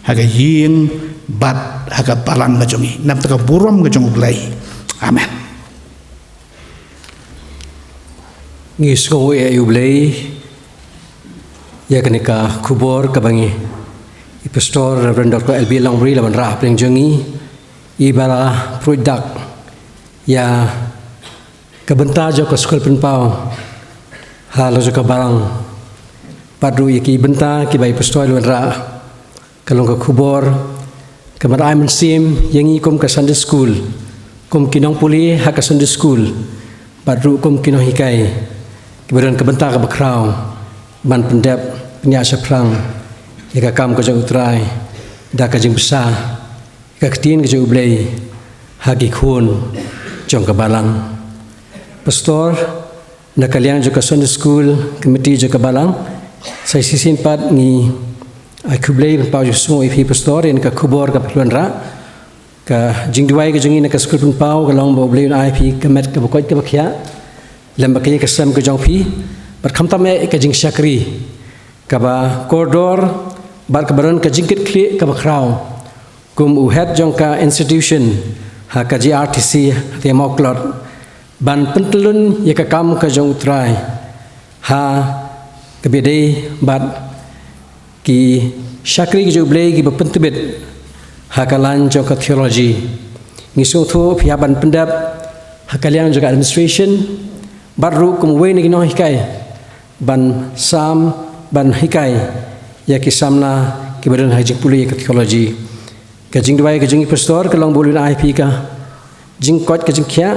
ha ka ïing bad ha ka balang ka jong ngi, na ka bynta ka burom ka jong U Blei. Amen. Ngi sngewnguh ïa U Blei ïa kane ka khubor kaba ngi, i Pastor Reverend Doctor L B Longri la ban rah hapdeng jong ngi, iba la pyrshah dak ïa ka bynta jong ka skul pynpaw ha la jong ka balang, bad ruh ïa ki bynta kiba i Pastor la ban rah. Ka long ka khubor kaba ai mynsiem ïa ngi kum ka Sunday School, kum ki nongpule ha ka Sunday School, bad ruh kum ki nonghikai, kiba don ka bynta kaba khraw ban pyndep, pynïaid shaphrang ïa ka kam ka jong U Trai da ka jingbsa ïa ka ktien ka jong U Blei ha ki khun jong ka balang. Pastor, na ka liang jong ka Sunday School Committee jong ka balang, sa shisien pat ngi ai khublei ban paw jingsngew ïa phi Pastor ïa kane ka khubor kaba phi la wanrah. Ka jingduwai ka jong ngi na ka skul pynpaw ka long ba U Blei un ai phi ka met kaba koit kaba khiah lem bad ka ïing ka sem ka jong phi, bad khamtam eh ka jingshakri kaba kordor bad kaba don ka jingkitkhlieh kaba khraw kum u head jong ka institution ha ka G R T C ha Mawktlot, ban pyntyllun ïa ka kam ka jong U Trai ha kaba ïadei bad ki shakri ka jong U Blei kiba pyntbit ha ka lain jong ka theology. Ngi sngewthuh phi hap ban pyndep ha ka liang jong ka administration, bad ruh kum uwei na ki nonghikai, ban sam, ban hikai ïa ki samla kiba don ha ka jingpule ïa ka theology. Ka jingduwai ka jong ngi Pastor ka long ba U Blei un ai phi ka jingkoit ka jingkhiah,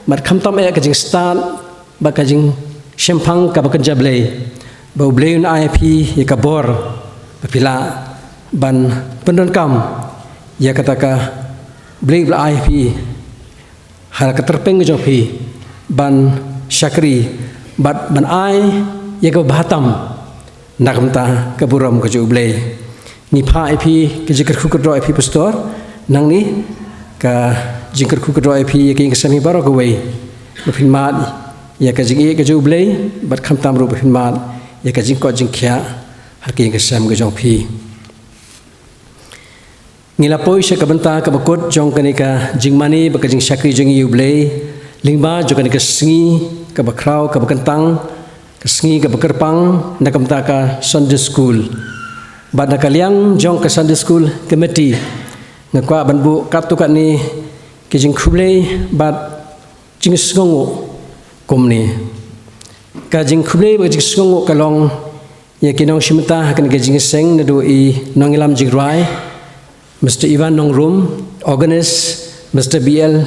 bad khamtam eh ka jingstad bad ka jingshemphang kaba kynja Blei, ba U Blei un ai phi ïa ka bor ba phi lah ban pyndonkam ïa kata ka Blei ba la ai phi ha ka tyrpeng ka jong phi ban shakri bad ban ai ïa kaba bha tam na ka bynta ka burom ka jong U Blei. Ngi phah ïa phi ka jingkyrkhu kyrdoh ïa phi Pastor, nangne ka jingkyrkhu kyrdoh ïa phi ïa ka ïing ka sem hi baroh kawei, ba phin mad ïa ka jingïeit ka jong U Blei, bad khamtam ruh ba phin mad ïa ka jingkoit jingkhiah ha ka ïing ka sem ka jong phi. Ngi la poi sha ka bynta kaba kut jong kane ka jingmane bad ka jingshakri jong ngi ïa U Blei lyngba jong kane ka sngi kaba khraw kaba kyntang, ka sngi kaba kyrpang na ka bynta ka Sunday School. Bad na ka liang jong ka Sunday School Committee, nga kwah ban buh katto katne ki jingkhublei bad jingsngewnguh kumne. Ka jingkhublei bad ka jingsngewnguh ka long ïa ki nongshim bynta ha kane ka jingïaseng, naduh i nongïalam jingrwai Mister Ivan Nongrum, organist Mister B L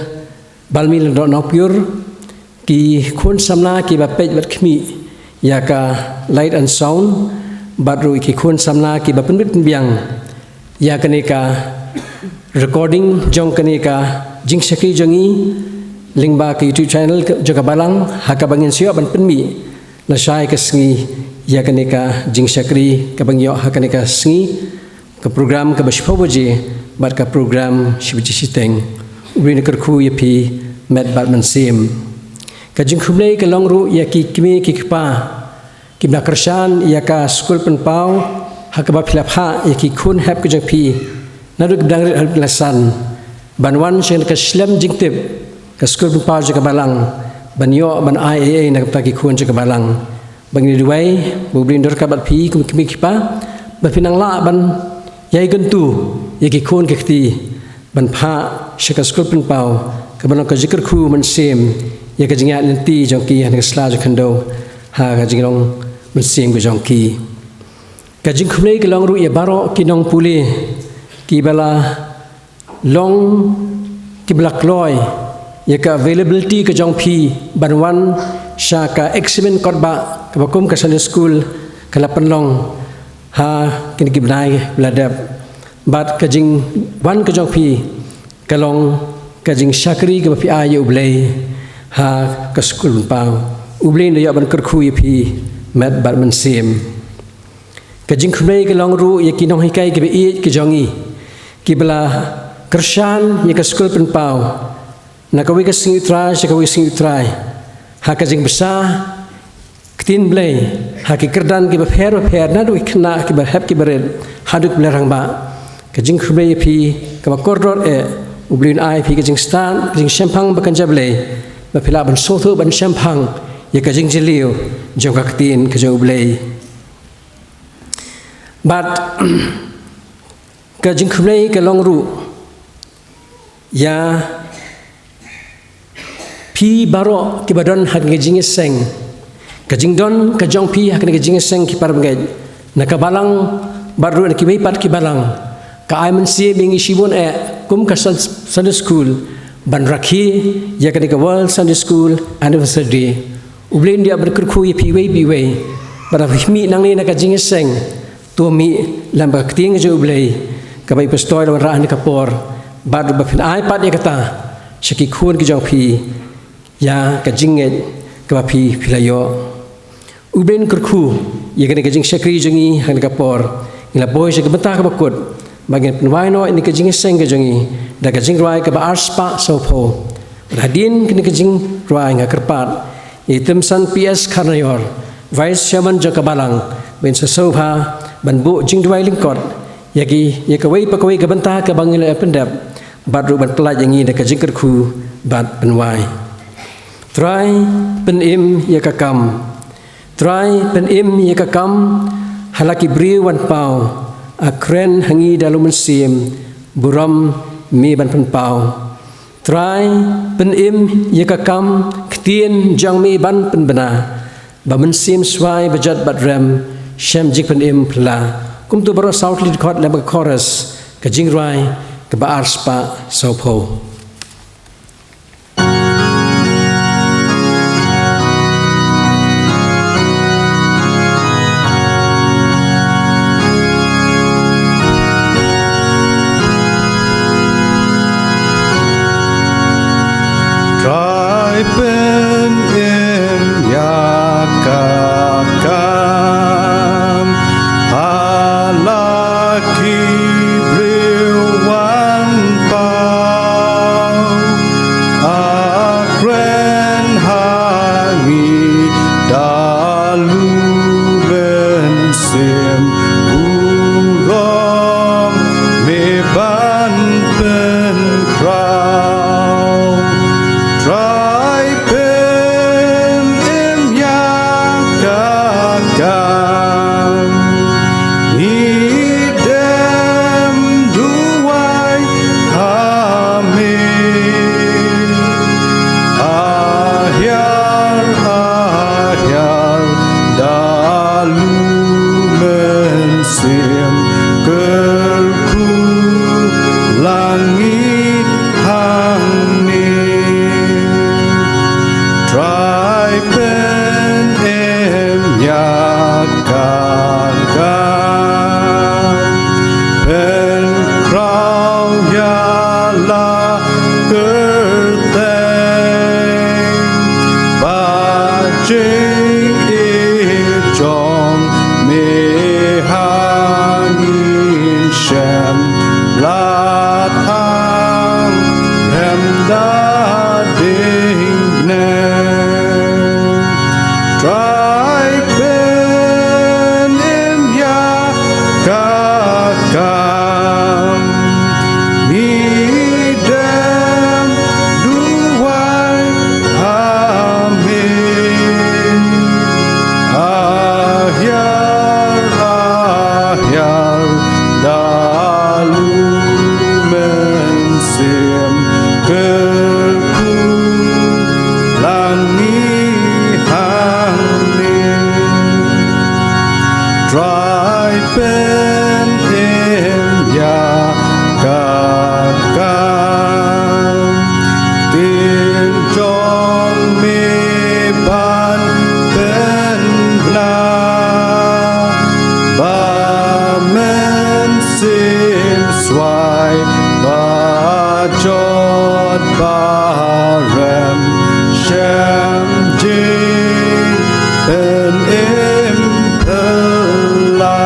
Balmi Lyngdoh Nongpyiur, ki khun samla kiba peit bad khmih ïa ka light and sound, bad ruh ki khun samla kiba pynbit pynbiang ïa kane ka recording jong kane ka jingshakri jong ngi lyngba ka YouTube channel jong ka balang, ha kaba ngin sa ïoh ban pynmih lashai ka sngi ïa kane ka jingshakri kaba ngi ïoh ha kane ka sngi, ka program kaba shiphew baje bad ka program shi baje shiteng. U Blei un kyrkhu ïa phi met bad mynsiem. Ka jingkhublei ka long ruh ïa ki kmie ki kpa kiba la kyrshan ïa ka skul pynpaw, ha kaba phi la phah ïa ki khun hep ka jong phi naduh kiba dang rit haduh kiba la san, ban wan sha ka shlem jingtip ka skul pynpaw jong ka balang, ban ïoh ban ai ei ei na ka bynta ki khun jong ka balang. Ba ngi duwai ba U Blei un don ryngkat bad phi kum ki kmie ki kpa, ba phin nang lah ban ïai kyntu ïa ki khun ki kti ban phah sha ka skul pynpaw, kaban long ka jingkyrkhu mynsiem ïa ka jingïaid lynti jong ki ha kane ka sla jong khyndew, ha ka jinglong mynsiem ka jong ki. Ka jingkhublei ka long ruh ïa baroh ki nongpule kiba la long, kiba la kloi ïa ka availability ka jong phi ban wan sha ka exhibition kot ba kaba kum ka Sunday School ka la pynlong ha kine ki bnai ba la dep. Bad ka jingwan ka jong phi ka long ka jingshakri kaba phi ai ïa U Blei ha ka skul pynpaw. U Blei un da ïoh ban kyrkhu ïa phi met bad mynsiem. Ka jingkhublei ka long ruh ïa ki nonghikai kiba ïeit ki jong ngi, kiba la kyrshan ïa ka skul pynpaw na kawei ka sngi U Trai sha kawei ka sngi U Trai, ha ka jingbsa ktien Blei ha ki kyrdan kiba pher ba pher, naduh ki khynnah kiba hep kiba rit haduh ki rangbah. Ka jingkhublei ïa phi kaba kordor eh, U Blei un ai phi ka jingstad, ka jingshemphang ba kynja Blei, ba phi lah ban sngewthuh ban shemphang ïa ka jingjylliew jong ka ktien ka jong U Blei. Bad ka jingkhublei ka long ruh ïa phi baroh kiba don ha kane ka jingïaseng. Ka jingdon ka jong phi ha kane ka jingïaseng ki parabangeit, na ka balang bad ruh na kiwei pat ki balang, ka ai mynsiem ïa ngi shibun eh kum ka Sun-, Sunday School, ban rakhe ïa kane ka World Sunday School Anniversary Day. U Blei un ïa ban kyrkhu ïa phi iwei pa iwei. Bad haba phi mih nangne na ka jingïaseng, to mih lem bad ka ktien ka jong U Blei kaba i pastor i la wanrah ha kane ka por, bad ba phin ai pat ïa kata sha ki khun ki jong phi, ïa ka jingngeit kaba phi, phi la ïoh. U Blei un kyrkhu ïa kane ka jingshakri jong ngi ha kane ka por. Ngi la poi sha ka bynta kaba kut, ba ngin pynwai noh ïa kane ka jingïaseng ka jong ngi da ka jingrwai kaba arspah sawphew. Bad hadien kane ka jingrwai nga kyrpad ïa i Tymsan P S Kharnaior, Vice Chairman jong ka balang, ba in sa sngewbha ban buh jingduwai lyngkot ïa ki, ïa kawei pa kawei ka bynta kaba ngi la pyndep, bad ruh ban pyllait ïa ngi da ka jingkyrkhu bad pynwai. Trai, pynim ïa ka kam. Trai, pynim ïa ka kam ha la ki briew wan paw. A kren ha ngi da lum mynsiem, burom me ban pynpaw. Trai, pynim ïa ka kam, ktien jong me ban pynbna, ba mynsiem swai ba jot bad rem, shem jingpynim phylla. Kumta baroh saw tylli dkhot lem bad ka chorus ka jingrwai kaba arspah sawphew. Trai, pynim ïa ka kam ha la ki briew wan paw. A kren ha ngi da lum mynsiem, burom me ban pynkhraw. Trai, pynim ïa ka kam, ngi dem duwai ha me. A hiar, a hiar da lum mynsiem, kyrkhu lang ngi hangne. Trai, pynim ïa ka kam, pynkhraw ïa la kyrteng, ba jingïeit jong me ha ngi shem la thang rem da ding ne. Trai, pynim ïa ka kam, ngi dem duwai ha me. A hiar, a hiar da lum mynsiem, kyrkhu lang ngi hangne. Trai, pynim ïa ka kam, ktien jong me ban pynbna, ba mynsiem swai ba jot ba rem, shem jingpynim phylla.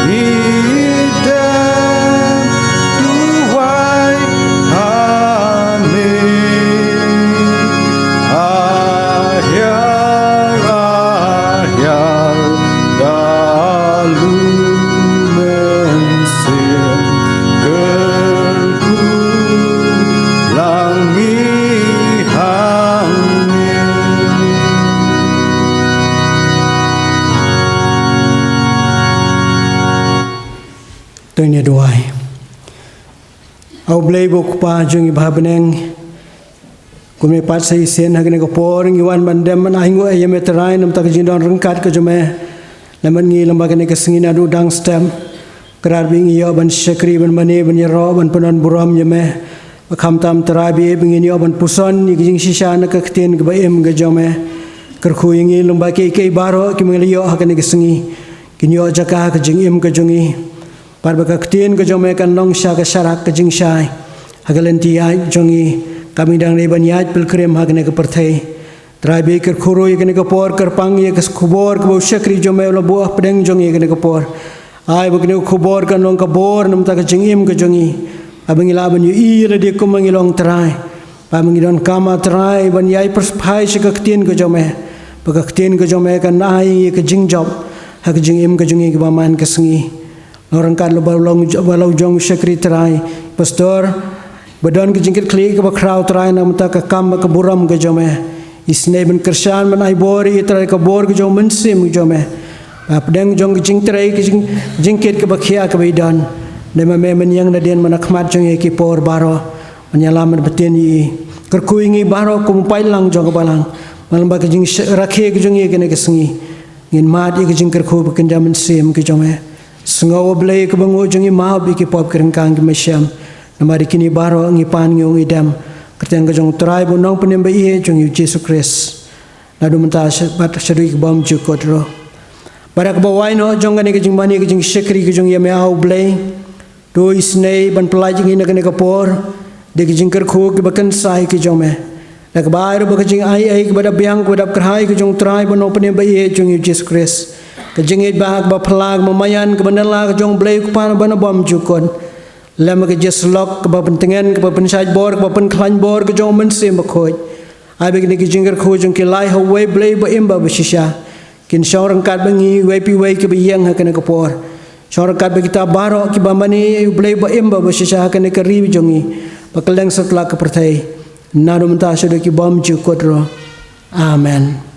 Idem duwai ha me, a hiar, a hiar, da lu mynsiem, kyrkhu lang ngi ha me. To ngin ïa duwai. A U Blei ba U Kpa jong ngi ba ha bneng, kumne pat sa shisien ha kane ka por ngi wan ban dem ban ainguh ïa me Trai namar ka jingdon ryngkat ka jong me. Lem bad ngi lyngba kane ka sngi naduh dang step. Kyrpad ba ngi ïoh ban shakri, ban mane, ban ïaroh, ban pyndon burom ïa me. Ba khamtam Trai ba ngin ïoh ban puson ïa ka jingshisha na ka ktien kaba im ka jong me. Kyrkhu ïa ngi lyngba kiei kiei baroh kiba ngi la ïoh ha kane ka sngi. Kin ïoh jaka ha ka jingim ka jong ngi. Bad ba ka ktien ka jong me kan long sha ka sharak ka jingshai ha ka lynti ïaid jong ngi, ka ba ngi dang dei ban ïaid pilkrim ha kane ka pyrthei. Trai ba kyrkhu ruh ïa kane ka por, kyrpang ïa ka khubor kaba u shakri jong me u la buh hapdeng jong ngi ha kane ka por. Ai ba kane ka khubor kan long ka bor namar ka jingim ka jong ngi, ba ngi lah ban ïohi ïa lade kumba ngi long Trai. Ba ngi donkam ah Trai ban ïai pyrshah sha ka ktien ka jong me, ba ka ktien ka jong me kan ai ïa ka jingjop ha ka jingim ka jong ngi kaba man ka sngi. Long ryngkat lyngba u long, ba long jong u shakri Trai, pastor, ba don ka jingkitkhlieh kaba khraw Trai namar ka kam bad ka burom ka jong me. Isynei ban kyrshan ban ai bor ïa i Trai, ka bor ka jong u Mynsiem ka jong me. Ba hapdeng jong ka jingtrei, ka jing, jingkit kaba khia kaba i don, dei ma me mynïeng nadien man ha khmat jong ngi ha ki por baroh. Ban ïalam ban bteng ïa i. Kyrkhu ïa ngi baroh kum u paidlang jong ka balang. Ba lyngba ka jingrakhe ka jong ngi ha kane ka sngi, ngin mad ïa ka jingkyrkhu ba kynja mynsiem ka jong me. Sngew, A Blei, ka byngaw jong ngi, map ïa ki pop ki ryngkang ki mynsiem. Namar ïa kine baroh ngi pan, ngi ong, ngi dem ha ka kyrteng ka jong u Trai bad u Nongpynim ba ïeit jong ngi u Jisu Khrist. Naduh mynta sha, bad shaduh ki bymjukut ruh. Bad ha kaba wai noh jong kane ka jingmane ka jingshakri ka jong ngi, ïa me, A Blei, to isynei ban pyllait ïa ngi na kane ka por da ki jingkyrkhu kiba kynsai ki jong me. Da kaba ai ruh ba ka jingaiei kaba dap biang, kaba dap kyrhai ka jong u Trai bad u Nongpynim ba ïeit jong ngi u Jisu Khrist, ka jingïeit ba, kaba phylla, kaba maïan, kaba nylla ka jong U Blei U Kpa uba na bymjukut, lem bad ka jingïasyllok kaba pyntngen, kaba pynshait bor, kaba pynkhlaiñ bor ka jong u Mynsiem Bakhuid. Ai ba kine ki jingkyrkhu jong ki lai ha uwei U Blei ba im bad ba shisha kin shong ryngkat bad ngi uwei pa uwei kiba ïeng ha kane ka por. Shong ryngkat bad kita baroh kiba mane, U Blei ba im bad ba shisha, ha kane ka ri jong ngi, ba kylleng satlak ka pyrthei, naduh mynta shaduh ki bymjukut ruh. Amen.